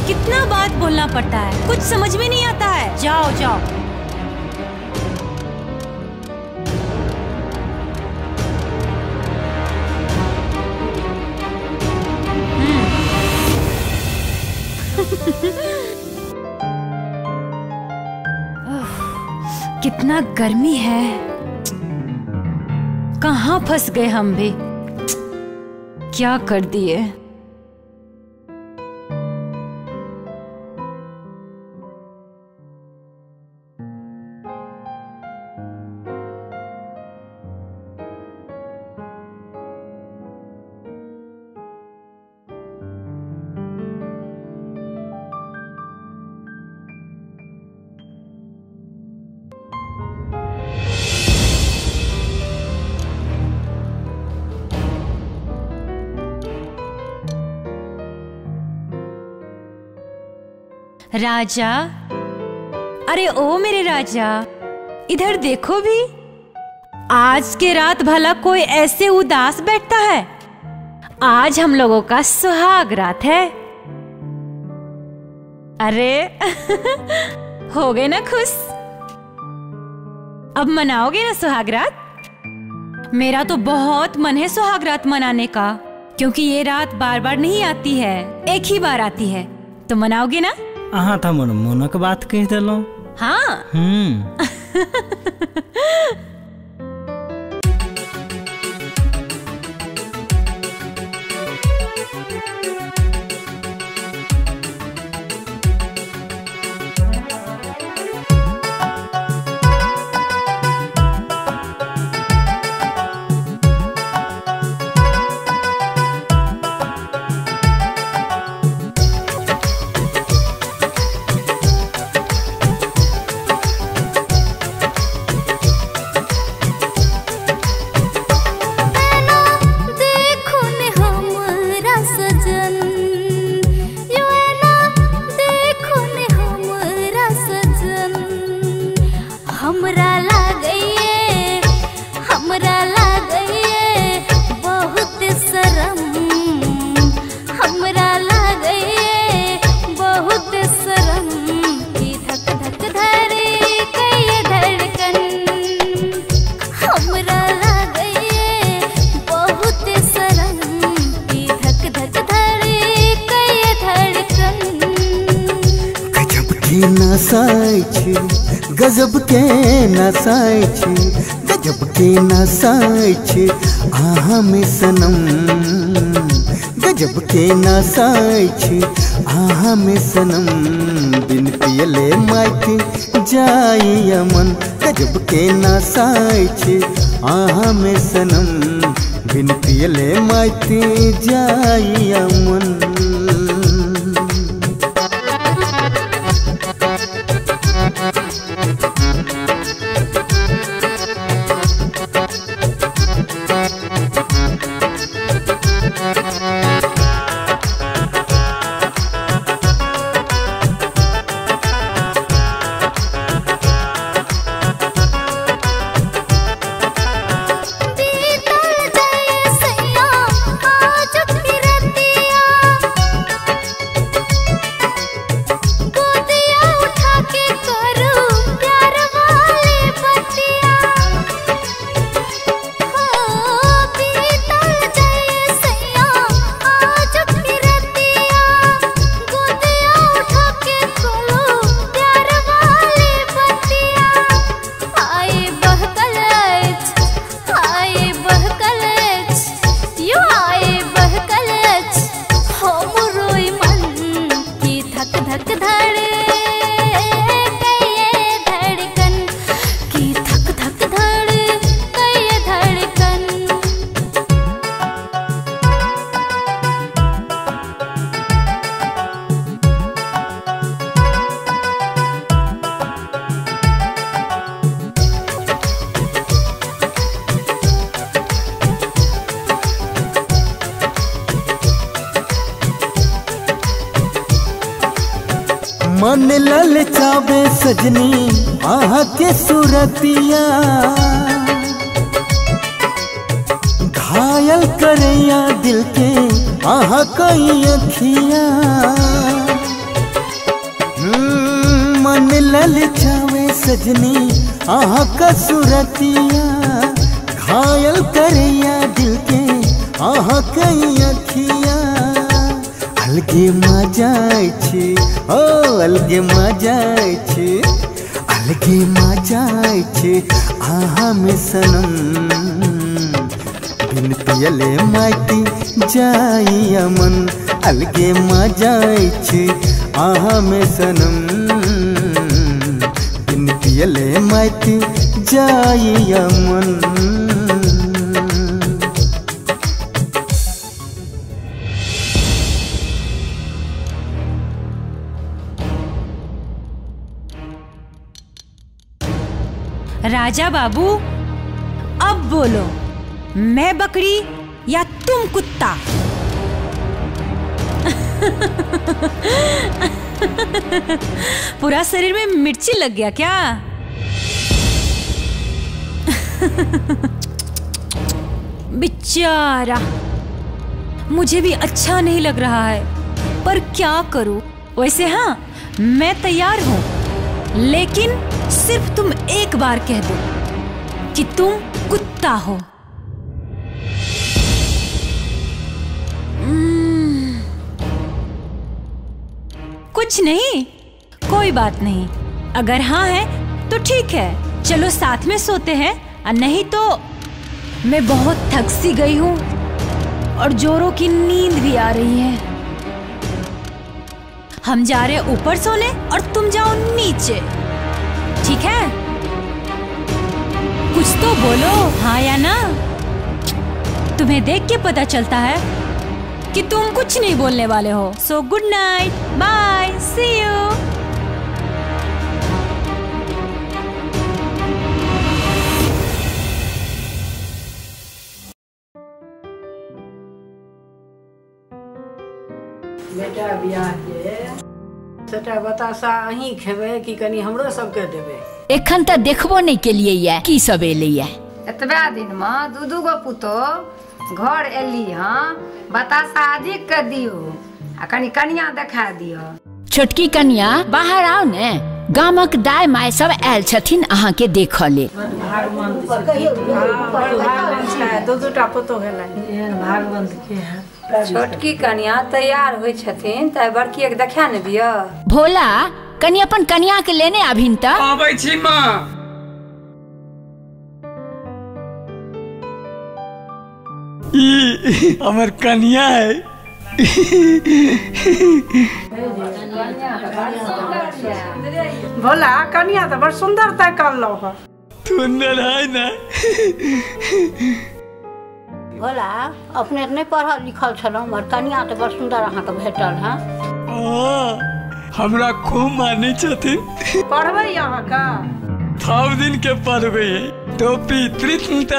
कितना बात बोलना पड़ता है, कुछ समझ में नहीं आता है। जाओ जाओ। कितना गर्मी है, कहाँ फंस गए हम भी, क्या कर दिए। राजा, अरे ओ मेरे राजा, इधर देखो भी। आज के रात भला कोई ऐसे उदास बैठता है? आज हम लोगों का सुहाग रात है। अरे हो गए ना खुश? अब मनाओगे ना सुहाग रात? मेरा तो बहुत मन है सुहाग रात मनाने का, क्योंकि ये रात बार बार नहीं आती है, एक ही बार आती है। तो मनाओगे ना? अहाँ तो हमर मोनक बात कह देलहुँ। हाँ। गजब के नशा छी, गजब के नशा छी आहा में सनम, गजब के नशा छी आहा में सनम, बिन पियले माइक जाई अमन, गजब के नशा छी आहा में सनम, बिन पियले माइक जाई अमन। मन ललचावे सजनी आहा के सूरतिया, घायल करैया दिल के आहा कई अखिया। मन ललचावे सजनी आहा का सूरतिया, घायल करैया दिल के आहा कई अखिया। अलगे मजा अछि ओ अलगे मजा अछि, अलगे मजा अछि आहा में सनम। बिन पियले माटी जाइया मन, अलगे मजा अछि आहा में सनम। बिन पियले माटी जाइया मन। राजा बाबू अब बोलो, मैं बकरी या तुम कुत्ता? पूरा शरीर में मिर्ची लग गया क्या? बेचारा, मुझे भी अच्छा नहीं लग रहा है, पर क्या करूं? वैसे हाँ, मैं तैयार हूँ, लेकिन सिर्फ तुम एक बार कह दो कि तुम कुत्ता हो। कुछ नहीं, कोई बात नहीं। अगर हाँ है तो ठीक है, चलो साथ में सोते हैं, और नहीं तो मैं बहुत थक सी गई हूँ और जोरों की नींद भी आ रही है। हम जा रहे हैं ऊपर सोने और तुम जाओ नीचे, ठीक है? कुछ तो बोलो, हाँ या ना? तुम्हें देख के पता चलता है कि तुम कुछ नहीं बोलने वाले हो। So good night, bye, see you. बेटा बियाह के सबटा बतासा अहीं खेबै कि कनी हमरो सबके देबै? एखन तऽ देखबो नहीं केलियै ये की सब एलै ये। एतबा दिन में दू दू गो पुतोह घर एली हँ, बतासा अधिक के दियो आ कनी कनिया देखा दियो। छोटकी कनिया बाहर आओ ने, गामक दाय my सब आयल छथिन अहाँ के देखऽ लेल। दू दूटा पुतोह भेलनि, एहन भागवंत के हैं। छोटकी कनिया तैयार होइ छथिन तऽ बड़की के देखा ने दियो। भोला कनि अपन कनिया के लेने आबिन तऽ। आबै छी माँ। ई हमर कनिया है। भोला कनिया तऽ बड़ सुंदर तय करलहुँ हँ। सुंदर है ना? भोला अपने नहीं पढ़ल लिखल छलहुँ, मगर कनिया तऽ बड़ सुंदर अहाँके भेटल हँ। हमरा खूब मानै छथिन। पढ़बै अहाँके? सब दिन के पढ़बै। टोपी त्रित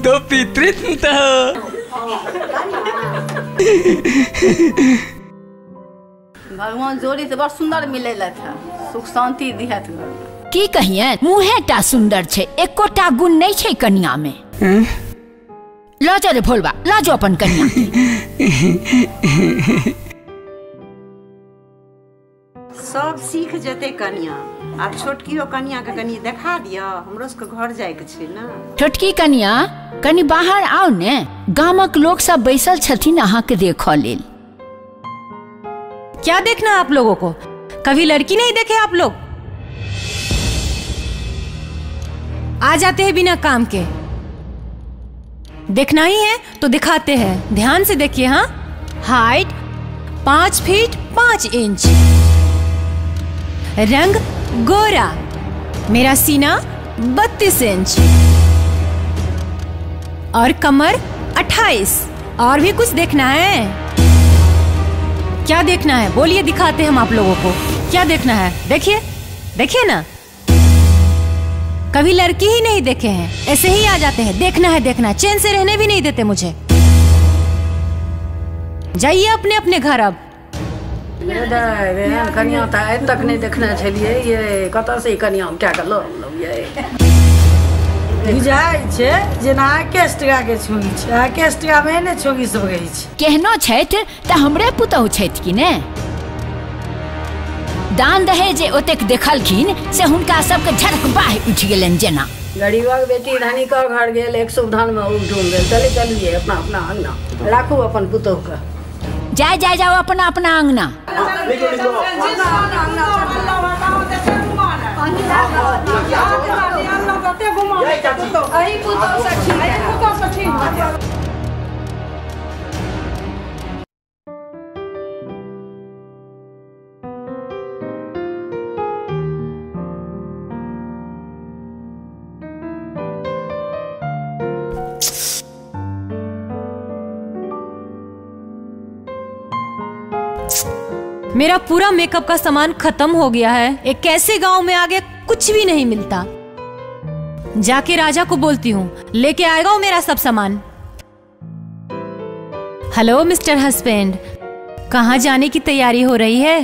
टोपी त्रित। भगवान जोड़ी तऽ बड़ सुंदर मिलेलथि हँ, सुख शांति दिहत घर। की कहिए, मुँहे टा सुंदर छै, एकोटा गुण नहीं छै कनिया में। ल जा रे भोलबा, ल जो अपन कनिया। सब सीख जते कनिया, आब छोटकियो कनिया के कनी देखा दिया, हमरो सबके घर जाय के छै ना। छोटकी कनिया कनी बाहर आओ ने, गामक लोग सब बैसल छथिन अहाँ के देखऽ लेल। क्या देखना आप लोगों को? कभी लड़की नहीं देखे आप लोग? आ जाते हैं बिना काम के। देखना ही है तो दिखाते हैं, ध्यान से देखिए। हाँ, हाइट 5 फीट 5 इंच, रंग गोरा, मेरा सीना 32 इंच और कमर 28। और भी कुछ देखना है? क्या देखना है बोलिए, दिखाते हैं हम आप लोगों को। क्या देखना है? देखिए, देखिए ना, कभी लड़की ही नहीं देखे हैं, ऐसे ही आ जाते हैं। देखना है देखना है, चैन से रहने भी नहीं देते मुझे। जाइए अपने अपने घर अब। एहन कनिया तऽ आइ तक नहि देखने छलियै ये, कतऽसँ ई कनिया उठा कऽ लऽ अनलहुँ ये। बुझाइ छै जेना ऑर्केस्ट्रा के छोगी छै, ऑर्केस्ट्रा मे ने छोगी सब रहै छै। केहनो छथि तऽ हमरे पुतहु छथि कि ने? दान दहेज जे ओतेक देखलखिन से हुनका सबके झड़क बाहि उठि गेलनि जेना। गरीबक बेटी धनिकक घर गेल, एक सुवधान में उठून गेल। चले चलिए अपना अपना अंगना, राखू अपन पुतहु के। जाय जाय जाओ अपना अपना अंगना। मेरा पूरा मेकअप का सामान खत्म हो गया है। एक ऐसे गांव में आगे कुछ भी नहीं मिलता। जाके राजा को बोलती हूँ, लेके आएगा वो मेरा सब सामान। हेलो मिस्टर हस्बैंड, कहाँ जाने की तैयारी हो रही है?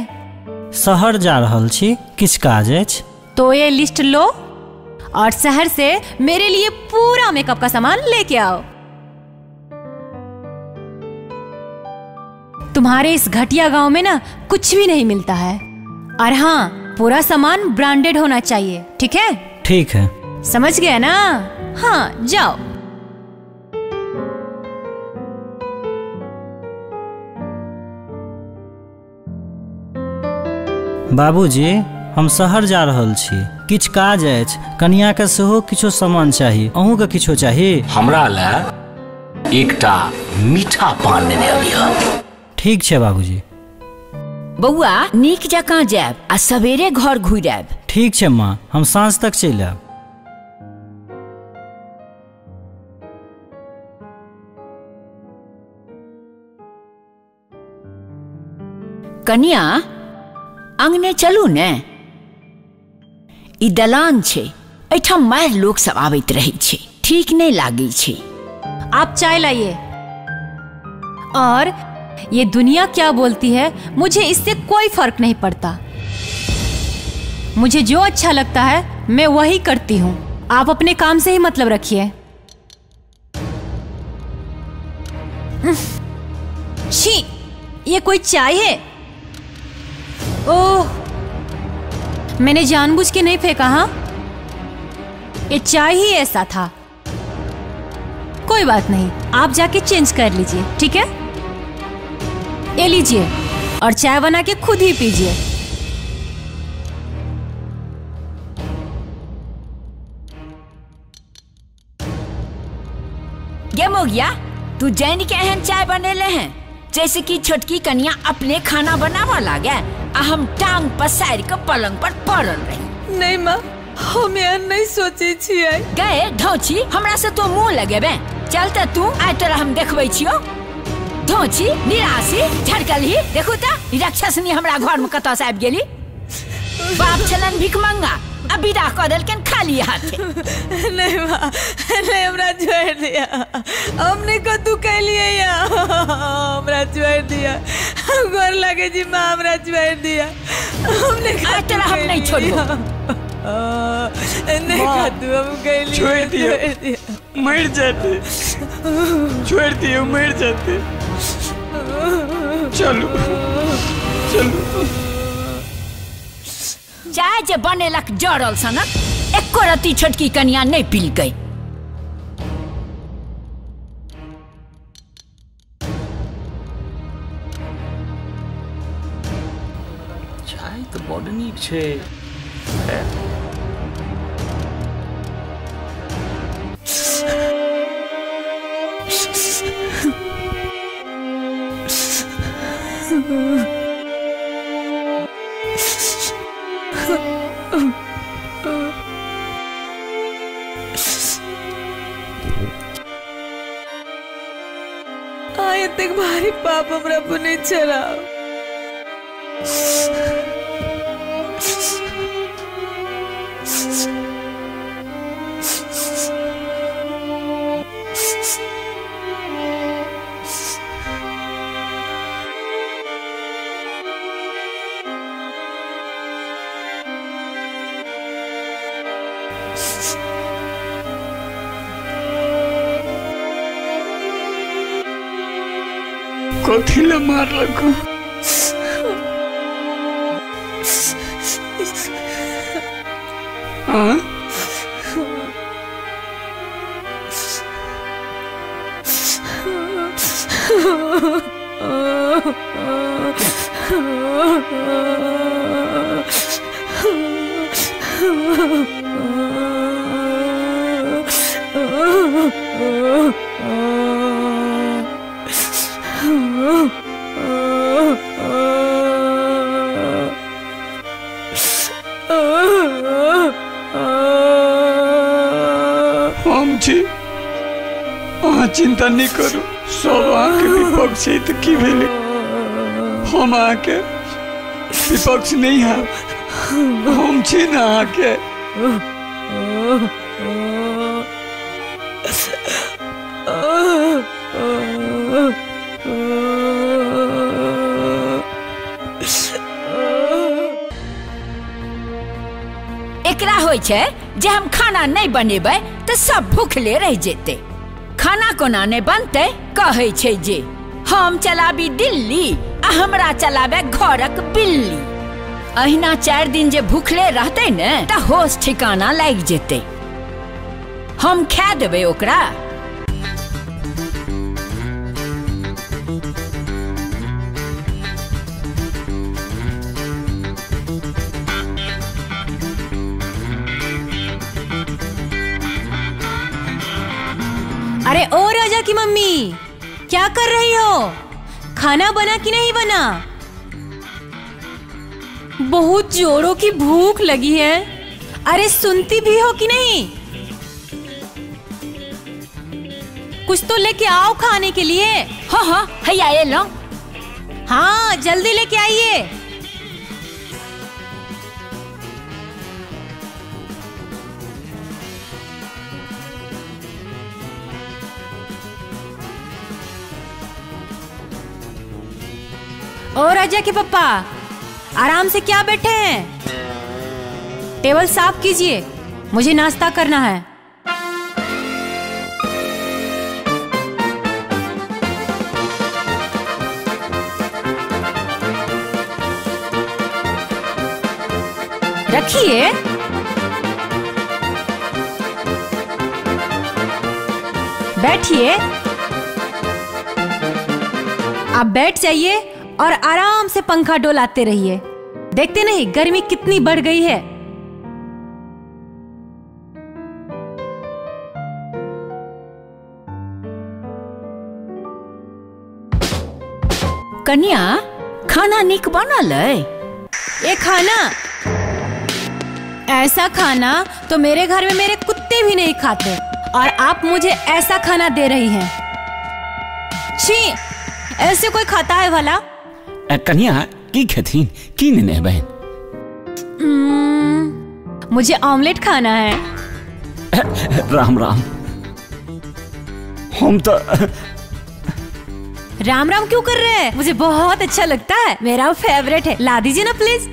शहर जा रहल छी, किछ काज अछि। तो ये लिस्ट लो और शहर से मेरे लिए पूरा मेकअप का सामान लेके आओ। तुम्हारे इस घटिया गांव में ना कुछ भी नहीं मिलता है। और हाँ, पूरा सामान ब्रांडेड होना चाहिए, ठीक है? ठीक है। समझ गया ना? हाँ जाओ। बाबूजी, हम शहर जा रहल छी, किछ काज अछि। कनिया के सेहो किछो सामान चाही, अहूँ के किछो चाही? हमरा ला एकटा मीठा पान नेने अबिह। ठीक छै बाबूजी। बौआ नीक जकाँ जायब आ सवेरे घर घुरि आयब। ठीक छै माँ, हम साँझ तक चलि आयब। कनिया अंगने चलू ने, ई दलान छै, एहिठाम मारि लोक सब आबैत रहै छै, ठीक नहीं लागै छै। आप चाय लाइए। और ये दुनिया क्या बोलती है मुझे इससे कोई फर्क नहीं पड़ता। मुझे जो अच्छा लगता है मैं वही करती हूँ। आप अपने काम से ही मतलब रखिए। छी, ये कोई चाय है? ओह, मैंने जानबूझ के नहीं फेंका। हाँ, ये चाय ही ऐसा था। कोई बात नहीं, आप जाके चेंज कर लीजिए, ठीक है? ये लीजिए और चाय बना के खुद ही पीजिए। गे मोगिया, तू जैन के एहन चाय बनेले हैं जैसे कि छोटकी कनिया अपने खाना बनावा लागे आ हम टांग पसार के पलंग पर पड़ल रही। नहीं माँ, हम एहन नहीं सोचे छियै। गए ढौची, हमरा से तो मुंह लगेबे। चल त तू आइ तोरा हम देखबै छियो। धोची निराशी झड़कलही, देखू त ई राक्षसनी हमरा घर में कतऽ से आबि गेली। बाप छलन भिखमंगा आ विदा कऽ देलकनि खाली हाथे। नहीं माँ, नहीं, हमरा छोड़ दिया, हमने कतू कहलिए या हमरा छोड़ दिया, गोर लगे जी माँ, हमरा छोड़ दिया, हमने तोरा हम नहीं छोड़बो। नहीं कतू हम कहलिए छोड़ दिया, मर जाते, छोड़ दिया, मर जाते। चलू चलू। चाय जे बनेलक जरल सनक, एको रत्ती छोटकी कनिया नहीं पीलकै। चाय तऽ बड्ड नीक छै। एतेक भारी पाप हमरा पर नहीं चढ़ाओ। कथी ले मारलक? हाँ हम छी, अहाँ चिंता नहीं करू, सब अहाँके विपक्ष है तो की भेलै, हम अहाँके विपक्ष नहीं है, हम छी ना अहाँके। एकरा होइ छै जे हम खाना नहीं बनेबै तो सब भूखले रह जेते, खाना कोना नहीं बनते। कहै छै जे हम चलाबी दिल्ली आ हमरा चलाबे घरक बिल्ली। अहिना 4 दिन जे भूखले रहते ने त होश ठिकाना लागि जेते। हम खा देबै ओकरा। अरे ओ राजा की मम्मी, क्या कर रही हो? खाना बना कि नहीं बना? बहुत जोरों की भूख लगी है। अरे सुनती भी हो कि नहीं? कुछ तो लेके आओ खाने के लिए। हाँ हाँ हैया ये लो। हाँ जल्दी लेके आइए। ओ राजा के पापा, आराम से क्या बैठे हैं? टेबल साफ कीजिए, मुझे नाश्ता करना है। रखिए। बैठिए, आप बैठ जाइए और आराम से पंखा डोलाते रहिए। देखते नहीं गर्मी कितनी बढ़ गई है। कन्या, खाना निक बनल है? ये खाना, ऐसा खाना तो मेरे घर में मेरे कुत्ते भी नहीं खाते, और आप मुझे ऐसा खाना दे रही हैं। छी, ऐसे कोई खाता है भला? कन्या की खेथिन की नेने बहन? मुझे ऑमलेट खाना है। राम राम, हम तो राम राम क्यों कर रहे हैं? मुझे बहुत अच्छा लगता है, मेरा फेवरेट है, ला दीजिए ना प्लीज।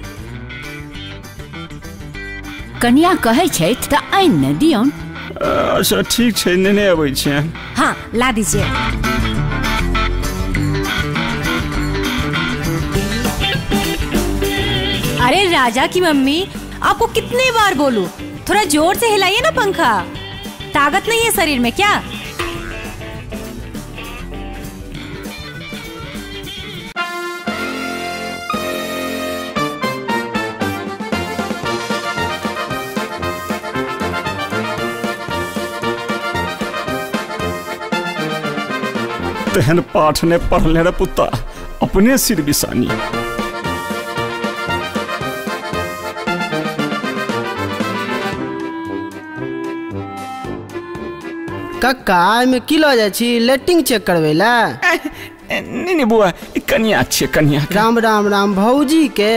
कन्या कहै छै त आनि ने दियौन। अच्छा ठीक छै, नेने अबै छियै। हाँ ला दीजिए। अरे राजा की मम्मी, आपको कितने बार बोलूं, थोड़ा जोर से हिलाइए ना पंखा। ताकत नहीं है शरीर में क्या? तेहन पाठ ने पढ़ले रे पुत्ता, अपने सिर बिसानी। कक्का, एहिमे की लऽ जाइ छी? लेट्रिन चेक करबै लए? नहीं नहीं बुआ, कनिया छियै, कनिया। राम राम राम, भौजी के।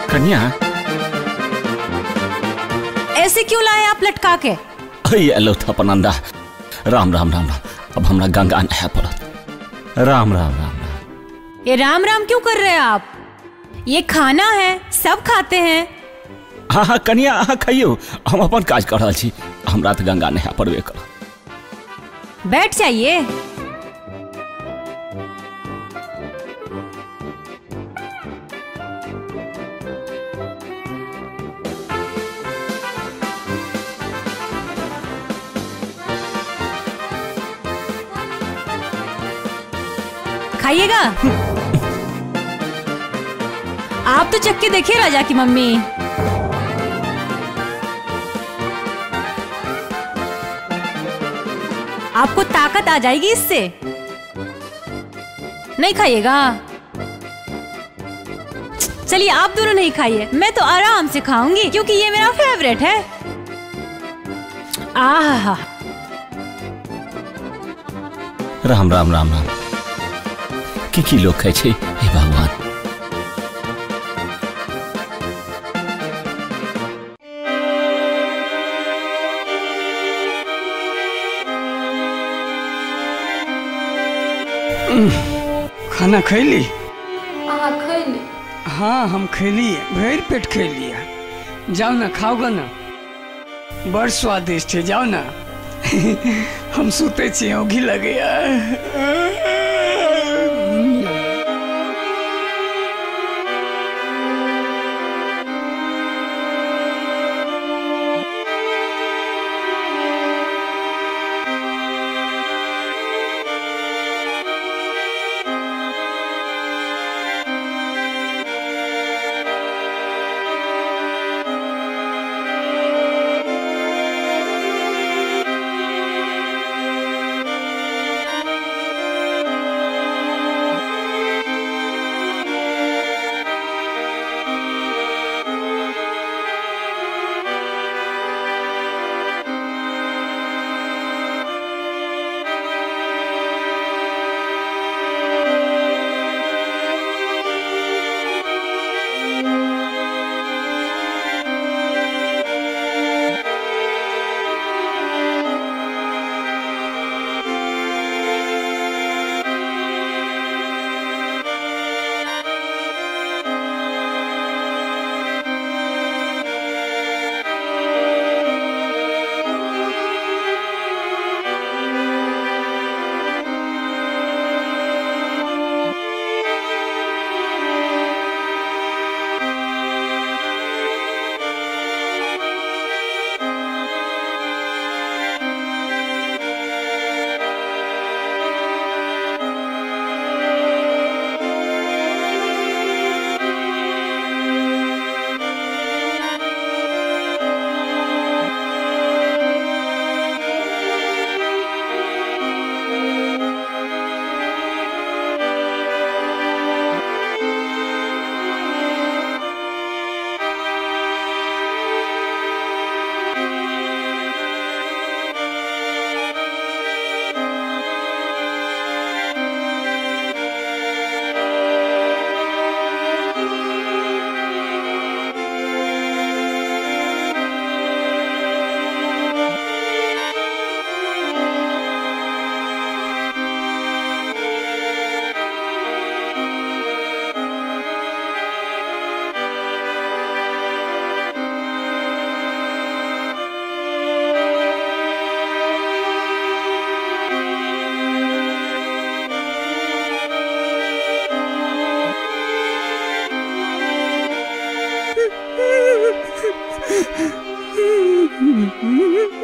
कन्या, ऐसे क्यों लाए आप लटका के? अलो थपनंदा, राम राम राम राम, अब हमरा गंगा नहाय पड़त। राम राम राम राम। ये राम राम क्यों कर रहे हैं आप? ये खाना है, सब खाते हैं। हाँ हाँ कनिया अहाँ खाइयो, हम अपन काज कर रहल छी। हमरा तऽ गंगा नहा पड़बे कर। बैठ जाइए। खाइएगा? आप तो चक्के देखिए राजा की मम्मी। आपको ताकत आ जाएगी इससे। नहीं खाइएगा? चलिए आप दोनों नहीं खाइए, मैं तो आराम से खाऊंगी क्योंकि ये मेरा फेवरेट है। आहा, राम राम राम राम। की लोग खाइ छै, हे भगवान। खाना खैली? अहाँ खैली? हाँ हम खैली, भरि पेट खैली। जाओ ना खाओगे ना, बड़ स्वादिष्ट है, जाओ ना। हम सुते छी, औंघी लगे।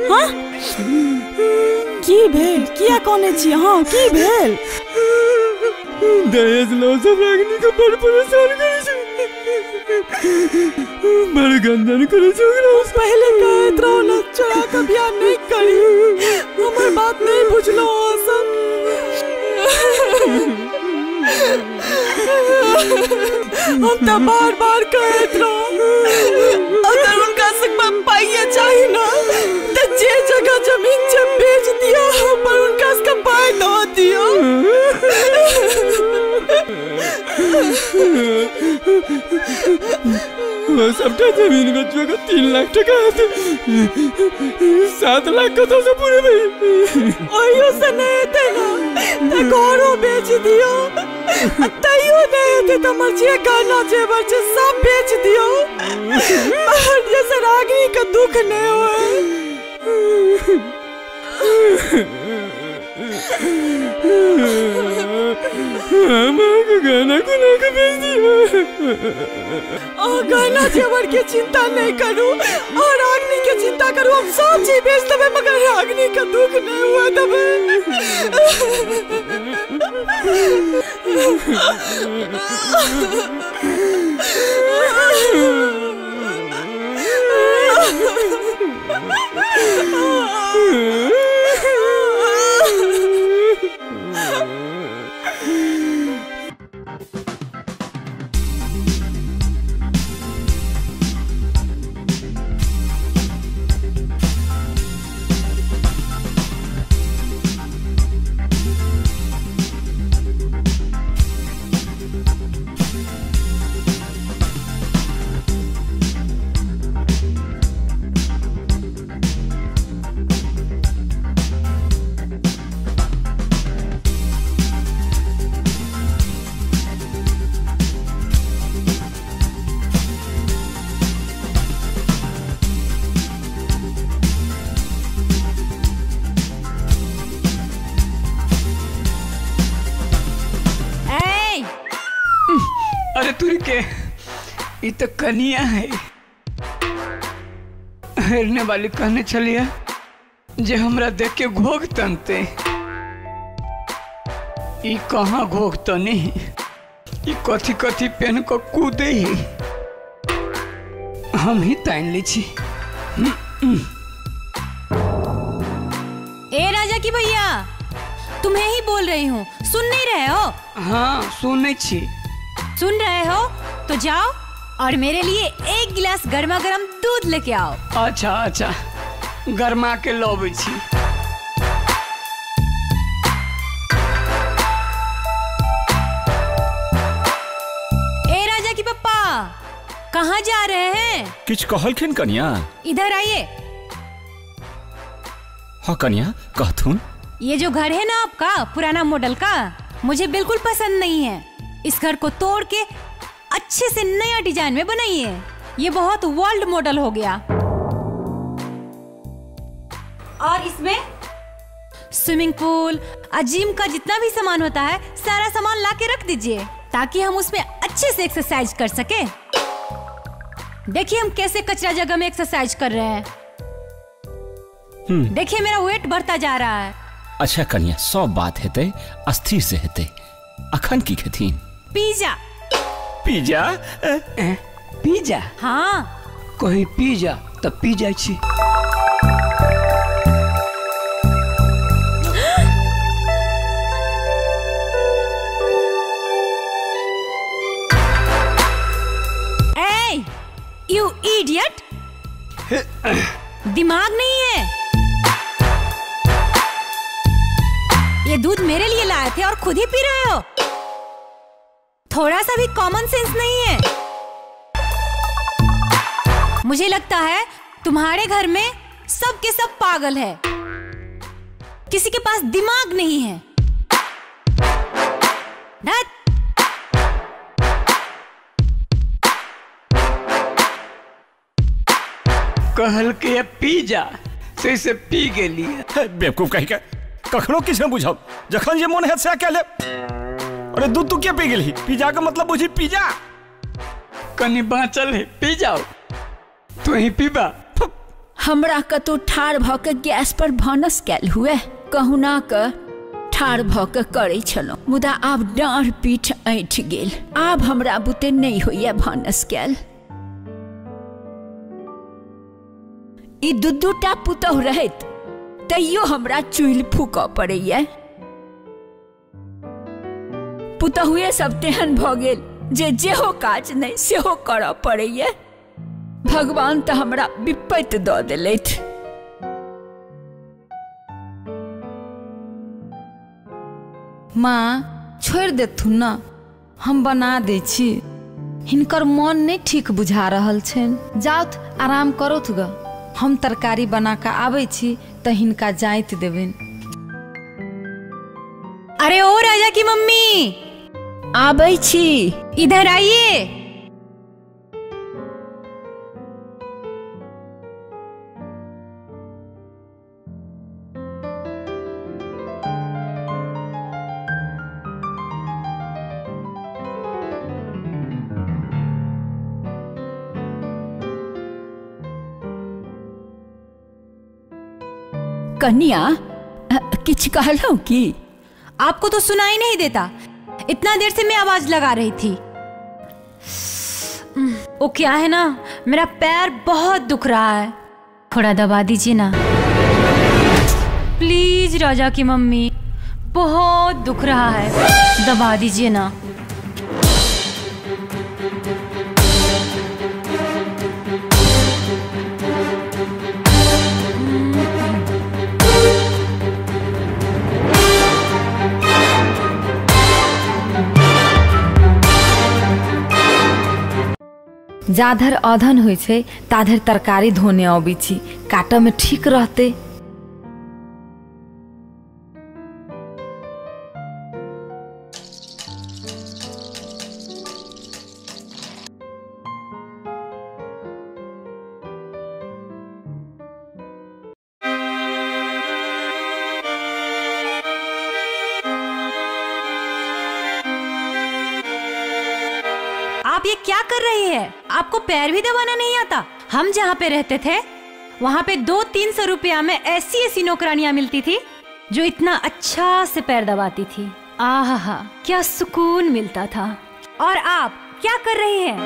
हाँ? की भेल? किया कोने छी? हाँ की भेल? दहेज लो सब रागनी के बड़ परेशान करे छै, बड़ गंजन करे छै ओकरा। पहले कहत रहो न चोरा के बियाह नहीं करी, हमर बात नहीं बुझलो सब। हम तो बार बार कहत रहो अगर उनका सकबा पाइये चाहिए ना तो जे जगह जमीन से बेच दिया पर उनका उसका पाई दो दियो। वो सबटा जमीन बेचबे के 3 लाख टका हेतै, 7 लाख कतौ से पुरेबै? ओहियो से नहीं हेतै ना तो घरो बेच दियो, तैयो नहीं हेतै। हेतै तऽ हमर जे गहना जेवर छै सब बेच दियौ, मगर जैसे रागिनी के दुख नहि होय। गहना कोना के बेच दियौ? गहना जेवर के चिंता नहीं करू और रागिनी के चिंता करू, हम सब चीज बेच देबै मगर रागिनी के दुख नहीं हुआ देबै। अरे तुरी के ई तो कनिया है, हेरने वाली कहने चलिए जे हमरा देख के घोघ तनते, ई कहाँ घोघ तने, ई कथी कथी पहन को कूदे ही, हम ही तान ली छी। ए राजा की भैया, तुम्हें ही बोल रही हूँ, सुन नहीं रहे हो? हाँ सुनै छी। सुन रहे हो तो जाओ और मेरे लिए एक गिलास गर्मा गर्म दूध लेके आओ। अच्छा अच्छा, गर्मा के लबै छी। ए राजा की पप्पा, कहाँ जा रहे हैं? किछ कहलखिन कनिया? इधर आइए। हाँ कनिया कहथुन। ये जो घर है ना आपका पुराना मॉडल का, मुझे बिल्कुल पसंद नहीं है। इस घर को तोड़ के अच्छे से नया डिजाइन में बनाइए, ये बहुत वर्ल्ड मॉडल हो गया। और इसमें स्विमिंग पूल और जिम का जितना भी सामान होता है सारा सामान ला के रख दीजिए, ताकि हम उसमें अच्छे से एक्सरसाइज कर सके। देखिए हम कैसे कचरा जगह में एक्सरसाइज कर रहे हैं। देखिए मेरा वेट बढ़ता जा रहा है। अच्छा कनिया, सब बात हेतै, अस्थिर से हेतै। अखन की खेथिन? पिज्जा। पिज्जा? पिज्जा? हाँ। कहीं पिज्जा तो पी जाइ छी। ए, you idiot, दिमाग नहीं है? ये दूध मेरे लिए लाए थे और खुद ही पी रहे हो। थोड़ा सा भी कॉमन सेंस नहीं है। मुझे लगता है तुम्हारे घर में सब के सब पागल है, किसी के पास दिमाग नहीं है। कहल के पी जा से से पी गेली। बेवकूफ कही के कखनो किछु न बुझब, जखन जे मोन हैत सएह कए लेब। अरे दूध तू के पी गेलही? पिज्जा के मतलब बुझी पिज्जा। कनी बाँचल है पी जाओ, तू ही पीबा। हमरा कतौ ठाढ़ भऽ के गैस पर भानस कैल हुए, कहुना के ठाढ़ भऽ के करै छलहुँ, मुदा आब डाँढ़ पीठ ऐंठ गेल, आब हमरा बुते नहि होइए भानस कैल। ई दू दूटा पुतहु रहैत तैयो हमरा चूल्हि फूकऽ पड़ैए। पुतहुए सब तेहन भऽ गेल जे जेहो काज नहि सेहो करऽ पड़ैए। भगवान तऽ हमरा विपत्ति दऽ देलथि। माँ छोड़ि देथुन न, हम बना दै छी। हिनकर मन नहीं ठीक बुझा रहल छनि। जाउथ आराम करौथ ग, हम तरकारी बना के आबै छी तऽ हिनका जाइत देबनि। अरे ओ राजा की मम्मी, आबै छी। इधर आइए। कन्या, किछ कहलहुँ की? आपको तो सुनाई नहीं देता, इतना देर से मैं आवाज लगा रही थी। वो क्या है ना, मेरा पैर बहुत दुख रहा है, थोड़ा दबा दीजिए ना प्लीज। राजा की मम्मी, बहुत दुख रहा है, दबा दीजिए ना। जाधर अधन होइ छै ताधर तरकारी धोने अबै छी, काटऽ में ठीक रहते। आप ये क्या कर रही है? आपको पैर भी दबाना नहीं आता। हम जहाँ पे रहते थे वहाँ पे 200-300 रुपया में ऐसी ऐसी नौकरानियाँ मिलती थी जो इतना अच्छा से पैर दबाती थी। आहा, क्या सुकून मिलता था। और आप क्या कर रही हैं?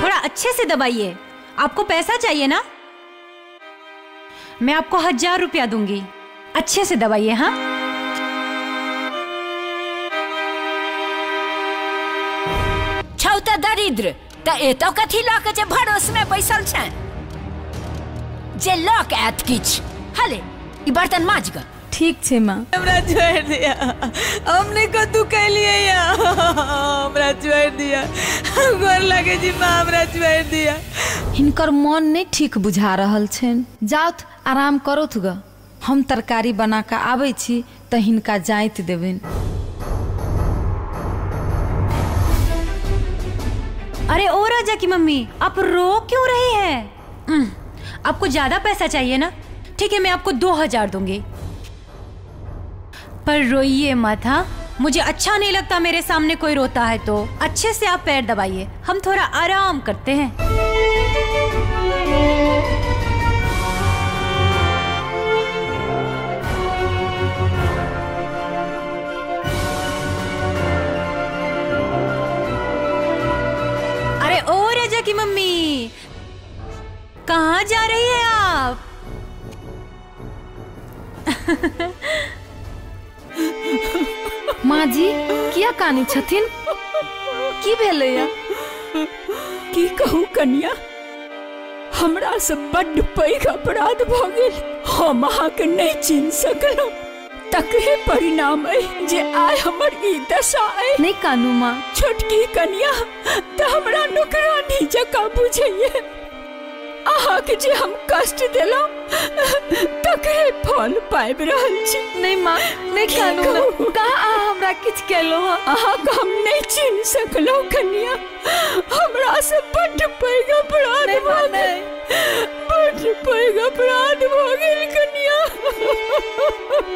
थोड़ा अच्छे से दबाइए। आपको पैसा चाहिए ना? मैं आपको 1000 रुपया दूंगी, अच्छे से दबाइए। हाँ, छौ त दरिद्र त एतो कथी लऽ के जे भरोस में बैसल छै जे लऽ के आयत किछ। हले ई बर्तन माज ग। ठीक छै माँ। हमरा छोड़ दिया, हमने कद्दू कैलिए या हमरा छोड़ दिया, गोर लगे जी माँ, हमरा छोड़ दिया। हिनकर मन नहीं ठीक बुझा रहल छनि, जाउथ आराम करोथ ग, हम तरकारी बना के आबै छी त हिनका जाइत देबनि। अरे ओ राजा की मम्मी, आप रो क्यों रही हैं? आपको ज्यादा पैसा चाहिए ना? ठीक है, मैं आपको 2000 दूंगी, पर रोइए मत। हाँ, मुझे अच्छा नहीं लगता मेरे सामने कोई रोता है तो। अच्छे से आप पैर दबाइए, हम थोड़ा आराम करते हैं। अरे ओ राजा की मम्मी, कहाँ जा रही है आप? माँ जी किया कानी छथिन? की भेलैया? की कहू कन्या, हमरा से बड्ड पैघ अपराध भ गेल। हम अहाँके नहि चिन्ह सकलहुँ, तकरे परिणाम अइ जे आइ हमर ई दशा अइ। नहि कानू माँ। छोटकी कन्या तऽ हमरा नौकरानी जकाँ बुझैये। अहाँके जे हम कष्ट देलहुँ तकरे फल पाबि रहल छी। नहीं माँ, नहीं कानू ना। कहाँ अहाँ हमरा किछु केलहुँ हँ? अहाँके हम नहि चिन्ह सकलहुँ कन्या, हमरा से बड्ड पैघ अपराध भऽ गेल, बड्ड पैघ अपराध भऽ गेल कन्या।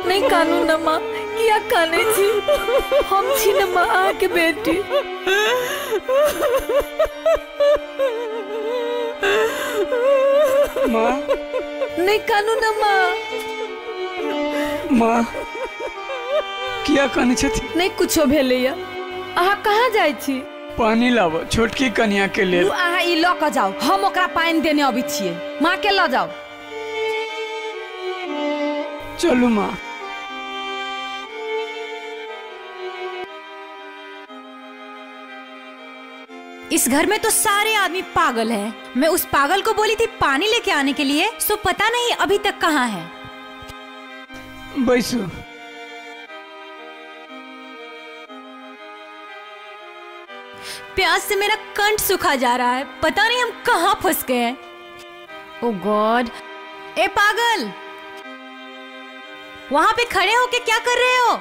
नहीं कानू ना माँ, किया कानै छी? हम छी ना माँ अहाँके बेटी। माँ नहीं कानू ना माँ। माँ किया कानै छथि? नहीं कुछो भेलैया। अहाँ कहाँ जाइ छी? पानी लाबो छोटकी कन्या के लेल। अहाँ ई लऽ कऽ जाउ, हम ओकरा पानि देने अबै छियै। माँ के लऽ जाउ। चलू माँ। इस घर में तो सारे आदमी पागल हैं। मैं उस पागल को बोली थी पानी लेके आने के लिए, सो पता नहीं अभी तक कहाँ है। बैसू। प्यास से मेरा कंठ सूखा जा रहा है, पता नहीं हम कहाँ फंस गए हैं। ओ गॉड। ए पागल, वहां पे खड़े होके क्या कर रहे हो?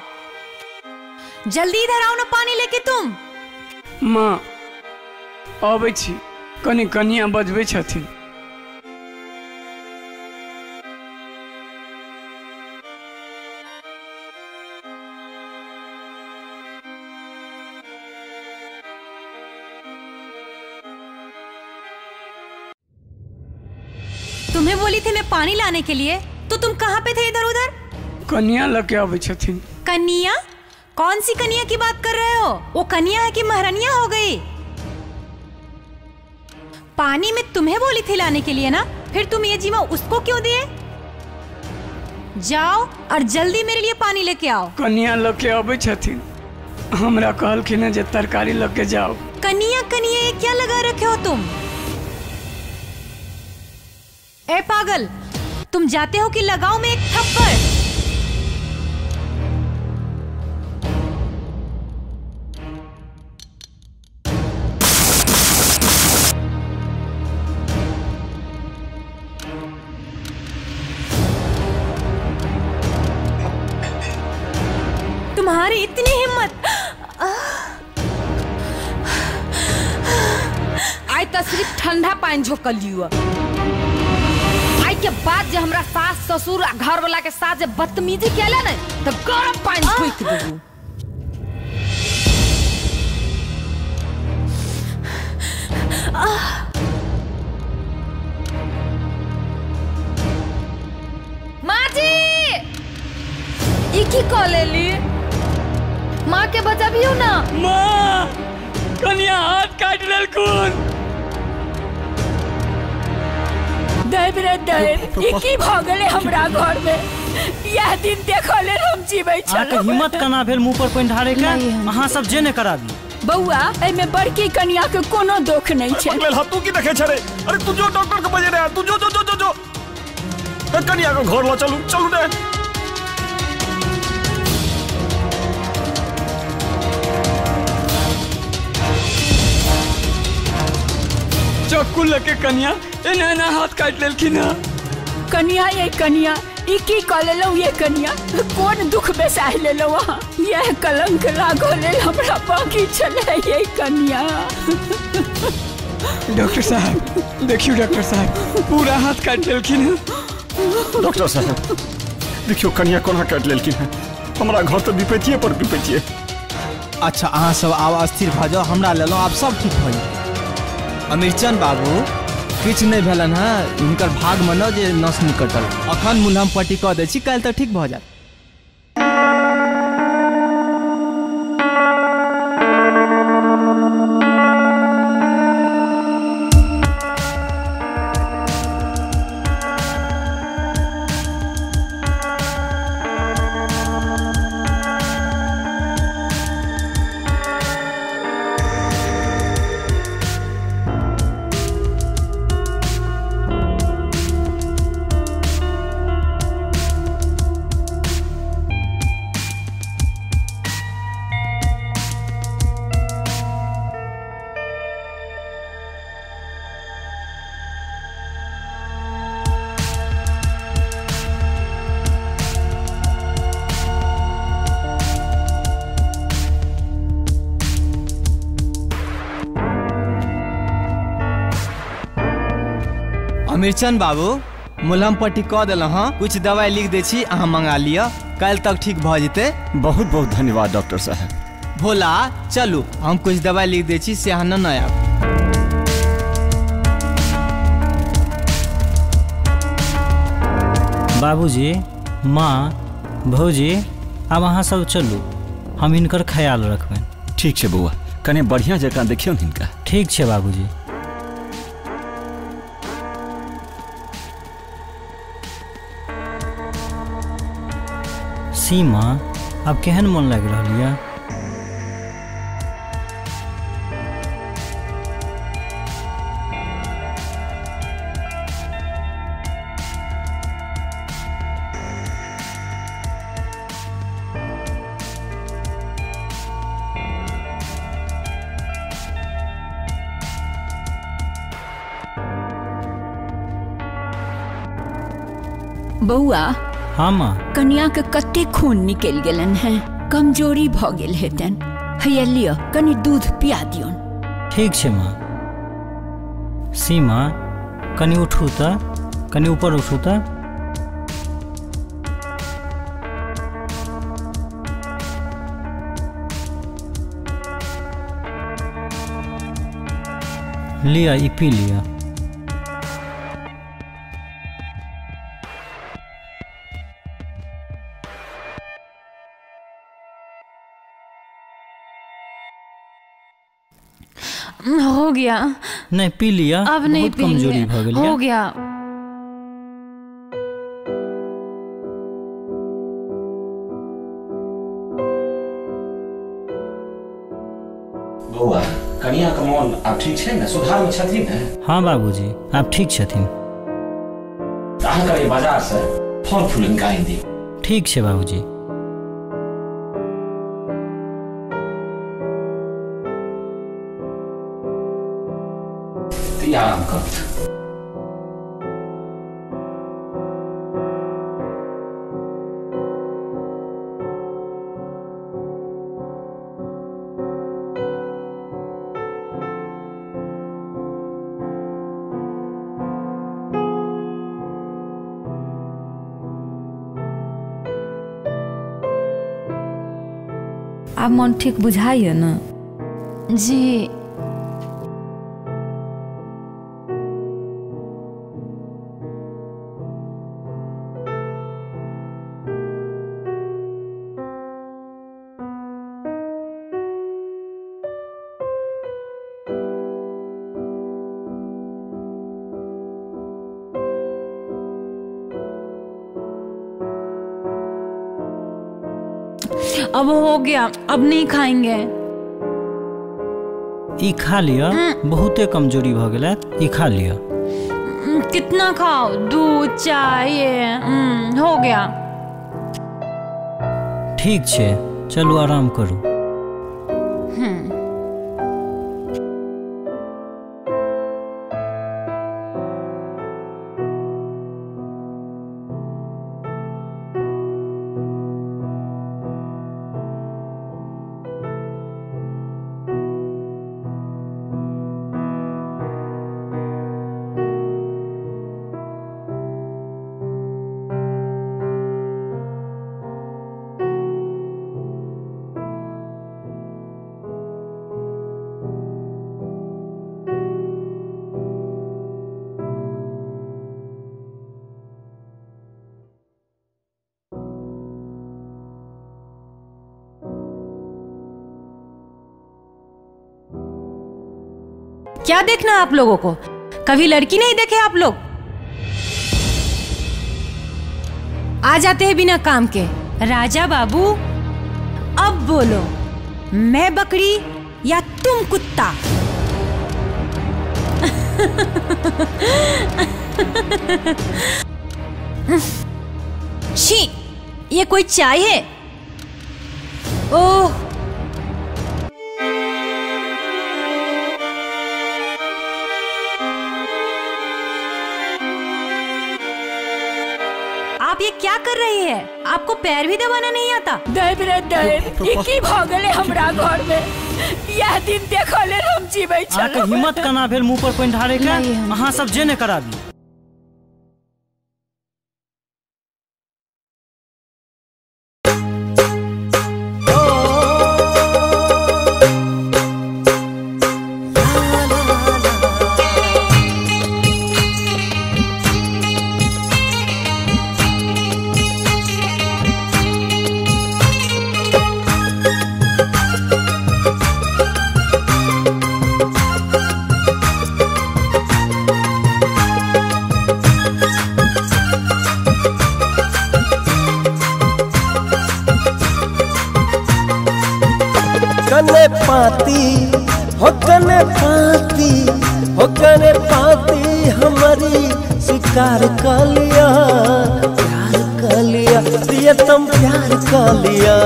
जल्दी इधर आओ ना पानी लेके तुम। माँ अबै छी, कनि कनिया बजबै छथिन। तुम्हें बोली थी मैं पानी लाने के लिए, तो तुम कहाँ पे थे इधर उधर? कनिया लके आवे छथिन। कनिया? कौन सी कनिया की बात कर रहे हो? वो कनिया है कि महारनिया हो गई? पानी में तुम्हें बोली थी लाने के लिए ना, फिर तुम ये जीवा उसको क्यों दिए? जाओ और जल्दी मेरे लिए पानी लेके आओ। कनिया लके आवे छथिन, हमरा कहलखिन जे तरकारी लके जाओ। कनिया कनिया ये क्या लगा रखे हो तुम? ए पागल, तुम जाते हो कि लगाओ मैं एक थप्पड़? तुम्हारी इतनी हिम्मत! आई तो सिर्फ ठंडा पानी झोंकल लियो। आई के बाद जे हमरा सास ससुर आ घर वाला के साथ जे बदतमीजी केले ने तो गरम पानी झोंक देबू। माँ जी ई की कह लेली? माँ के बचाबियो ना। माँ कनिया हाथ काट लेलखुन। दैव रे दैव, ई की भ गेलै हमरा घर में? यह दिन देखल लेल हम जीबै छलहुँ। हिम्मत केना भेल मुँह पर पानि ढारे के? अहाँ सब जे ने कराबी। बौआ एहिमे बड़की कनिया के कोनो दोख नहीं छै। तू की देखै छे रे? अरे तू जो डॉक्टर के बजे रे, तू जो जो जो जो जो कनिया के घर ल चलू, चलू रे। चक्कू लके कनिया एना एना हाथ काट लेलखिन। कनिया ये कनिया ई की कऽ लेलहुँ? ये कनिया कोन दुख बेसाहि लेलहुँ अहाँ? यह कलंक लागल लेल हमरा बाकी छलै ये कनिया। डॉक्टर साहब देखियो, डॉक्टर साहब पूरा हाथ काट लेलखिन। डॉक्टर साहब देखियो कनिया कोना काटि लेलखिन। हमरा घर तऽ विपैतिये पर विपैतिये। अच्छा अहाँ सब आब अस्थिर भऽ जाउ, हमरा लेलहुँ आब सब ठीक भऽ जायत। अमीरचंद बाबू किछु नहि भेलन हँ, हिनकर भागमे न जे नस नहि कटल। अखन मुलहम पट्टी कऽ दै छी, काल्हि तऽ ठीक भऽ जायत। अमीरचंद बाबू मुलहम पट्टी कऽ देलहुँ हँ, कुछ दवाई लिख दै छी, अहाँ मंगा लिअ, काल्हि तक ठीक भऽ जेतै। बहुत बहुत धन्यवाद डॉक्टर साहब। भोला चलू, हम कुछ दवाई लिख दै छी से अहाँ न आयब। बाबूजी, माँ, भौजी, आब अहाँ सब चलू, हम हिनकर ख्याल रखबनि। ठीक छै बौआ, कने बढ़िया जकाँ देखियौ हिनका। ठीक छै बाबूजी। सीमा, आब केहन मन लागि रहल यऽ? बौआ। हाँ माँ। कनिया के कते खून निकल गेलन है। कमजोरी भऽ गेल हेतनि। हैया लिअ, कनि दूध पिया दियौन। ठीक छै माँ। सीमा कनि उठू तऽ, कनि ऊपर उठू तऽ। लिअ, ई पी लिअ। हो गया। नहीं, पी लिया। अब नहीं बहुत कमजोरी भ गेल। हो गया। बौआ, कनिया के मोन आब ठीक छै ने? सुधार में छथिन ने? हाँ बाबूजी, आब ठीक छथिन। अहाँ कनि बाजार से फल फूल आनि कऽ दी। ठीक छै बाबूजी। आराम करत। आब मन ठीक बुझाइए ना? जी। अब हो गया, अब नहीं खाएंगे। ई खा लिया, बहुते कमजोरी भ गेल। ई खा लिया। कितना खाओ? दूध चाय ये हो गया। ठीक छे, चलू आराम करू। क्या देखना आप लोगों को? कभी लड़की नहीं देखे आप लोग? आ जाते हैं बिना काम के। राजा बाबू, अब बोलो, मैं बकरी या तुम कुत्ता? छी, ये कोई चाय है? ओह, आप ये क्या कर रही है? आपको पैर भी दबाना नहीं आता। दैव रे दैव, ई की भ गेलै हमरा घर में? यह दिन देखऽ लेल हम जीबै छलहुँ। हिम्मत केना भेल मुँह पर पानि ढारे के? अहाँ सब जे ने कराबी। कने पाती हो कने पाती हो कने पाती हमारी स्वीकार कर लिया, प्यार कर लिया प्रियतम, प्यार कर लिया,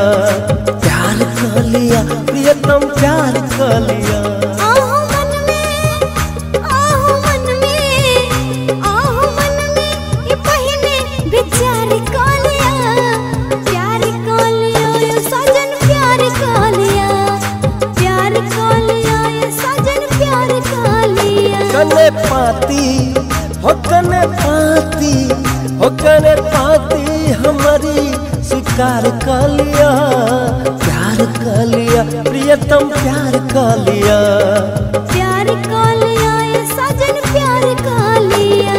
प्यार कर लिया प्रियतम, प्यार कर लिया। आहू मन में, आहू मन में, आहू मन में ये पहले विचार कर लिया, प्यार कर लिया यो सजन स्वीकार कर लिया, प्यार कर लिया प्रियतम, प्यार कर लिया, प्यार कर लिया ये साजन, प्यार कर लिया।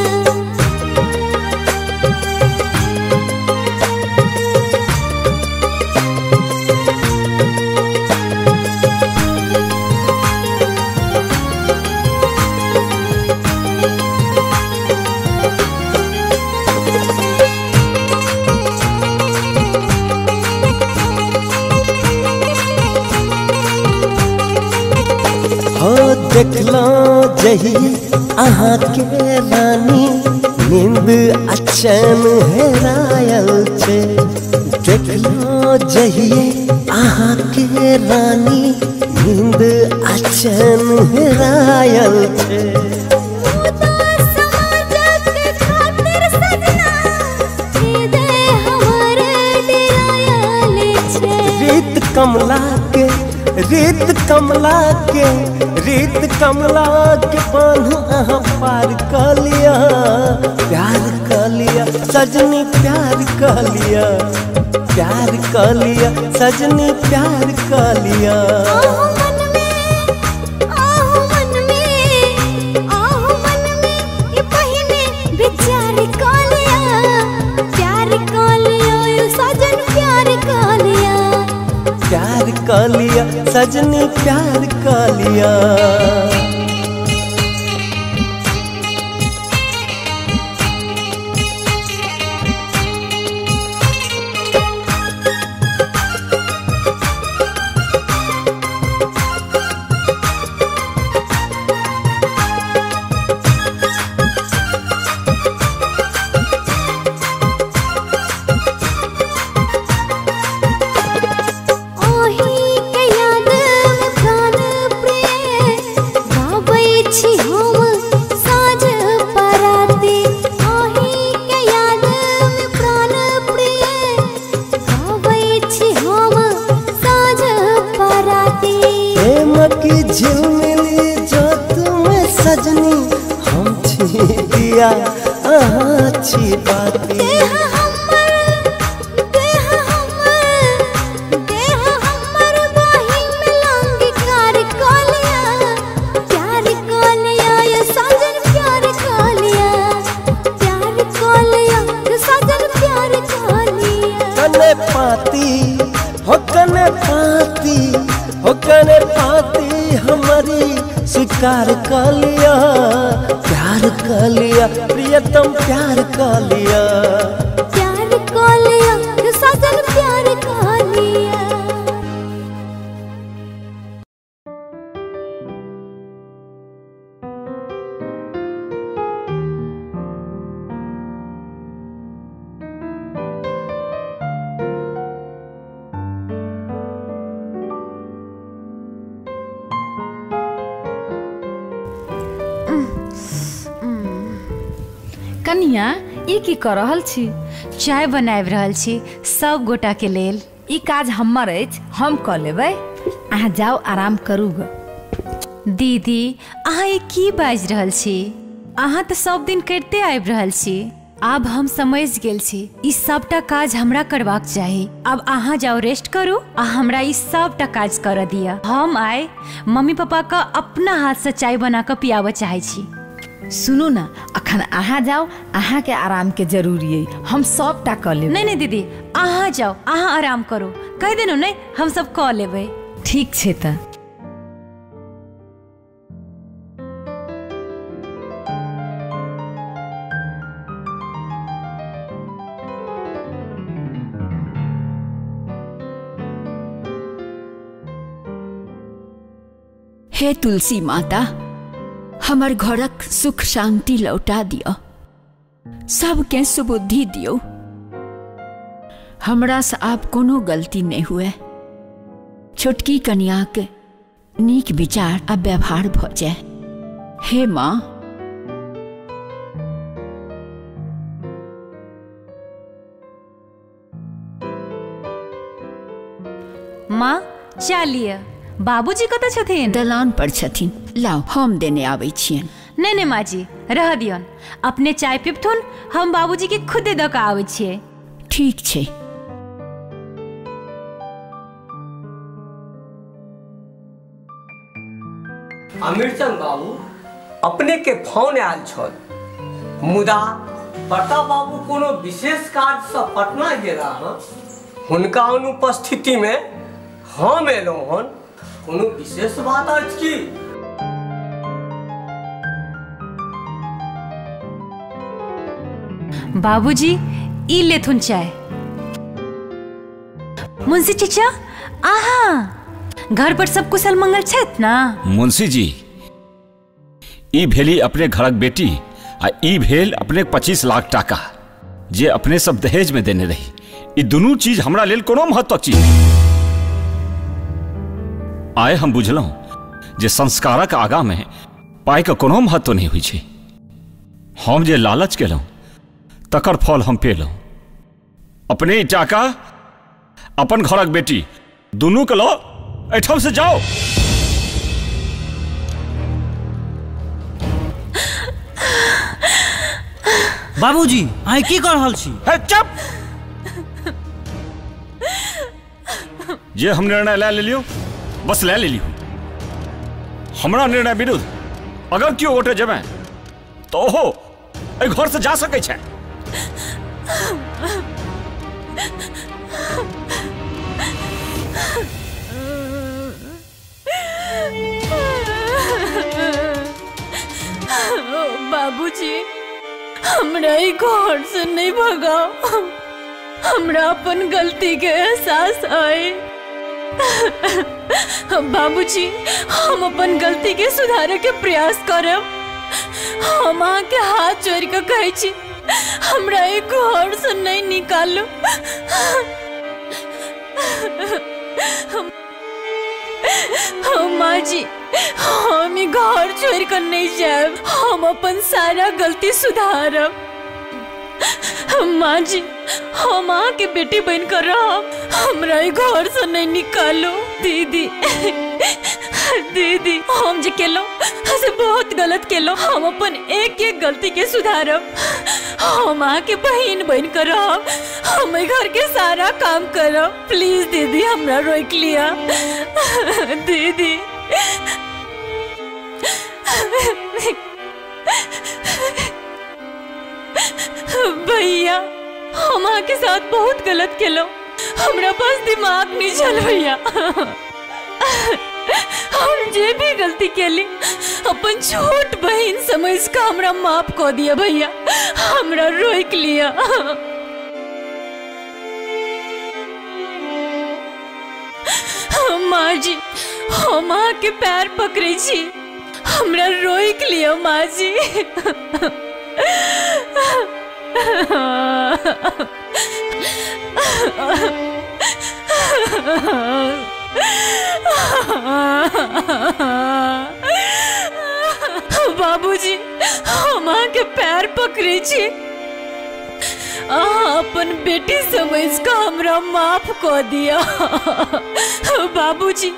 देखलो जही अहाँ के रानी, नींद अचैन हेरायल छे। देखलो जही अहाँ के रानी, नींद अचैन हेरायल छे। रीत कमला के, रीत कमला के, रीत कमला के बान्ह अहाँ पार कर लिया, प्यार कर लिया सजनी, प्यार कर लिया, प्यार कर लिया सजनी, प्यार कर लिया। आहू मन में, आहू मन में, आहू मन में ये पहिने विचार कर लिया, प्यार कर लिया ये साजन, प्यार कर लिया, प्यार कर लिया सजनी, प्यार कर लिया। स्वीकार कर लिया, प्यार कर लिया प्रियतम, प्यार कर लिया, प्यार कर लिया साजन, प्यार कर लिया। कनिया ई की कर रहल छी? चाय बनाबि रहल छी सब गोटा के लेल। ई काज हमर अछि, हम कऽ लेबै, अहाँ जाउ आराम करू ग। दीदी अहाँ ई की बाजि रहल छी? अहाँ तऽ सब दिन करिते आबि रहल छी। आब हम समझि गेल छी ई सबटा काज हमरा करबाक चाही। आब अहाँ जाउ रेस्ट करू आ हमरा ई सबटा काज करऽ दिअ। हम आइ मम्मी पापा के अपना हाथसँ चाय बना कऽ पियाबऽ चाहै छी। सुनू ना, अखन अहाँ जाओ, अहाँ के आराम के जरूरी है, हम सबटा कऽ लेबै। नहीं नहीं दीदी, अहाँ जाओ, अहाँ आराम करू, कहि देलहुँ नहीं, हम सब कऽ लेबै। ठीक छै तऽ। हे तुलसी माता, हमर घरक सुख शांति लौटा दियो, सबके सुबुद्धि दियो। हमरा से आब कोनो गलती नहीं हुए, छोटकी कनिया के नीक विचार आ व्यवहार भ जाए। हे माँ। माँ चलिए, बाबूजी कतऽ छथिन? दलान पर छथिन, लाओ हम देने आबै छियनि। नहीं नहीं माँ जी, रह दियन, अपने चाय पीबथुन, हम बाबूजी के खुदे दऽ कऽ आबै छियै। ठीक छै। अमीरचंद बाबू अपने के फोन आयल छल, मुदा प्रताप बाबू कोनो विशेष काज से पटना गेला हन, हुनका अनुपस्थिति में हम एलहुँ हन। कोनो विशेष बात अछि की? बाबूजी ई लेथुन चाय। मुंशी चचा आहा, घर पर सब कुशल मंगल छथि ना? मुंशी जी ई भेली अपने घरक बेटी आ ई भेल अपने 25 लाख टाका जे अपने सब दहेज में देने रही। ई दुनू चीज हमरा लेल कोनो महत्वक चीज नहीं। आए हम बुझलहुँ जे संस्कारक आगा में पाई के कोनो महत्व नहीं होइ छै। हम जे लालच केलहुँ तकर फल हम पेलहुँ। अपने ई टाका अपन घरक बेटी दुनू के लो एठाम से जाओ। बाबूजी अहाँ की कर रहल छी? चुप! जे हम निर्णय ले लेलियो बस ले लेलियो। हमरा निर्णय विरुद्ध अगर केओ गोटे जेबै तो ओहो एहि घर से जा सकै छै। बाबूजी हमरा ई घर से नहीं भगाओ, हमरा अपन गलती के एहसास आए। बाबूजी हम अपन गलती के सुधारे के प्रयास करब। हम अहाँ के हाथ जोड़ के कहै छी हमरा ई घर से नहीं निकालू। माँ जी हम ई घर छोड़ कर नहीं जायब, हम अपन सारा गलती सुधारब। माँ जी हम अहाँ के बेटी बन कर रहब, हमरा ई घर से नहीं निकालू। दीदी दीदी हम जे केलहुँ से बहुत गलत केलहुँ, हम अपन एक एक गलती के सुधारब। हम अहाँ के बहिन बन कर रहब, हम घर के सारा काम करब। प्लीज दीदी हमरा रोक लिया। दीदी भैया हम अहाँ के साथ बहुत गलत केलहुँ, हमरा पास दिमाग नहीं छल भैया। हम जे भी गलती केली अपन छोट बहिन समझ के हमरा माफ कऽ दिया भैया, हमरा रोक लिया। माँ जी हम अहाँ के पैर पकड़े छी, हमरा रोक लिया माँ जी। बाबूजी हम अहाँ के पैर पकड़े छी, अहाँ अपन बेटी समझ के हमरा माफ कऽ दिया। बाबूजी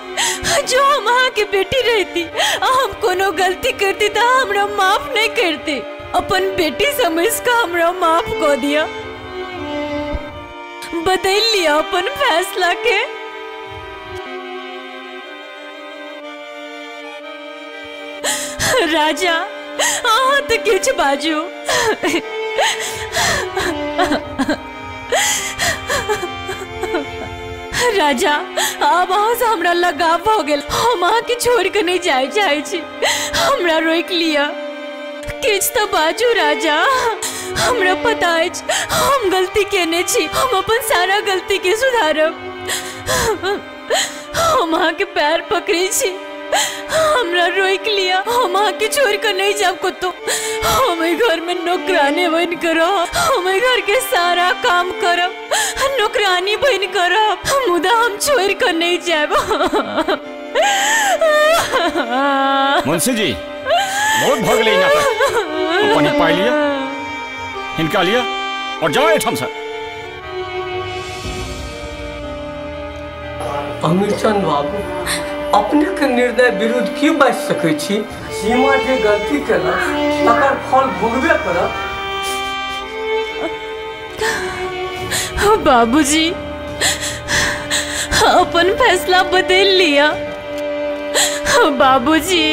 जो हम अहाँ के बेटी रहती हम कोनो गलती करती तो हमरा माफ नहीं करती, अपन बेटी समझ के हमरा माफ कऽ दिया। बदल लिया अपन फैसला के। राजा अहाँ तो किछु बाजू। राजा आब अहाँ से हमरा लगाव भऽ गेल, हम अहाँ के छोड़ के नहीं जाय चाहै छी, हमरा रोकि लिअ। किछु तऽ बाजू राजा, हमरा पता अछि हम गलती केने छी, हम अपन सारा गलती के सुधारब। हम अहाँ के पैर पकड़ै छी, हमरा रोकि लिअ, हम अहाँ के छोड़ के नहीं जाब कतौ। हम एहि घर में नौकरानी बनि के रहब, हम एहि घर के सारा काम करब, नौकरानी बनि के रहब, मुदा हम छोड़ के नहीं जायब। मुंशी जी बहुत भऽ गेलै नाटक। अपन पाइ लिअ, हिनका लिअ और जाओ एहिठाम से। अमीरचंद बाबू अपने के निर्णय विरुद्ध की बाजि सकै छी? सीमा जे गलती केलक तकर फल भोगबे करत। बाबूजी अपन फैसला बदल लिया। बाबूजी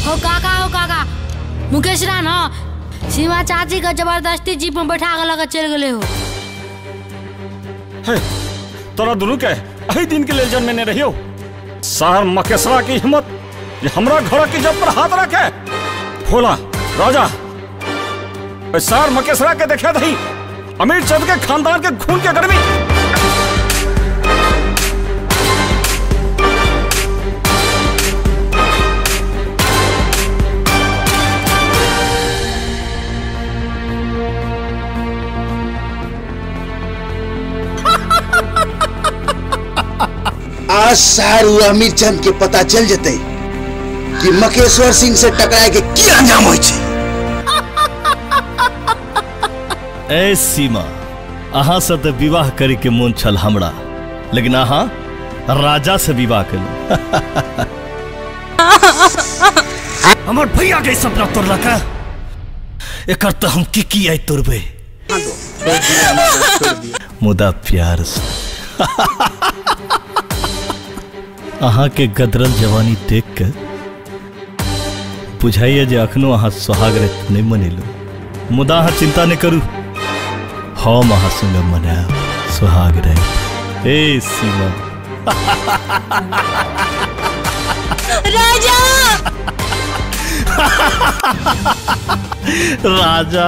हो काका मुकेश ना सीमा चाची का जबरदस्ती जीप में बैठा के लगा चल गए हो। हे, तोरा दुनू के एही दिन के लेल जन्मेने रहियो। सार मकेशरा की हिम्मत जे हमरा घर के जब पर हाथ रखे। भोला राजा सार मकेशरा के देखे दही अमीर चंद के खानदान के खून के गर्मी। आज सारू अमीर चंद के पता चल जते कि मकेश्वर सिंह से टकराए के की अंजाम होई छै। ए सीमा, अहाँ से तो विवाह करे के मन छल हमरा, लेकिन अहाँ राजा से विवाह केलहुँ। हमर भैया के सपना तोड़लक, एकर तो हम की की आइ तोड़बै, मुदा प्यार से। अहाँ के गदरल जवानी देख के बुझाइए जे अखनो अहाँ सोहाग राति नहीं मनेलू, मुदा अहाँ चिंता नहीं करू, हम अहाँ संगे मनायब सोहाग राति। ए सीमा। राजा राजा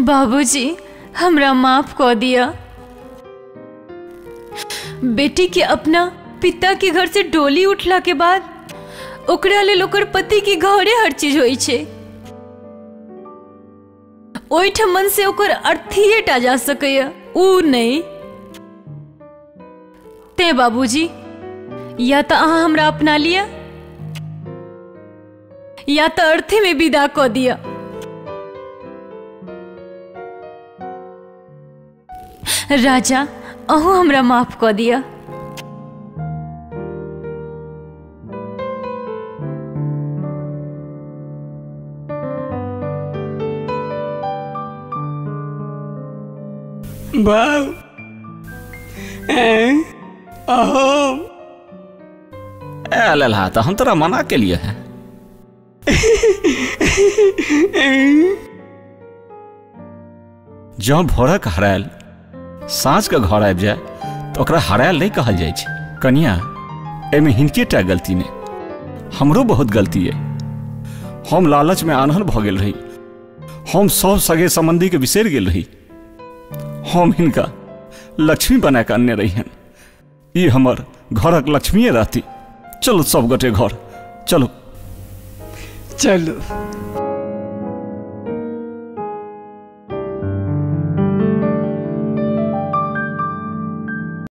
बाबूजी हमरा माफ कर दिया। बेटी के अपना पिता के घर से डोली उठला के बाद ओकरा लेल ओकर पति के घरे हर चीज होई छे। ओहिठमन से ओकर अर्थीये टा जा सकैया, ऊ नहीं। ते बाबूजी या तो अहाँ हमरा अपना लिया या तो अर्थी में विदा कर दिया। राजा अहूँ हमरा माफ कऽ दिअ। बाबू ए लल्हा, तो हम तोरा मना के लिए है। जँ भोरक हरायल साँझ के घर आबि जाए तो ओकरा हरायल नहीं कहल जाइ छै। कनिया, एहिमे हिनके टा गलती नहीं, हमरो बहुत गलती है। हम लालच में आन्हर भऽ गेल रही, हम सब सगे संबंधी के बिसरि गेल रही। हम हिनका लक्ष्मी बना के अनने रही हन, ई हमर घरक लक्ष्मीए रहती। चलो सब गोटे घर चलो। चलो।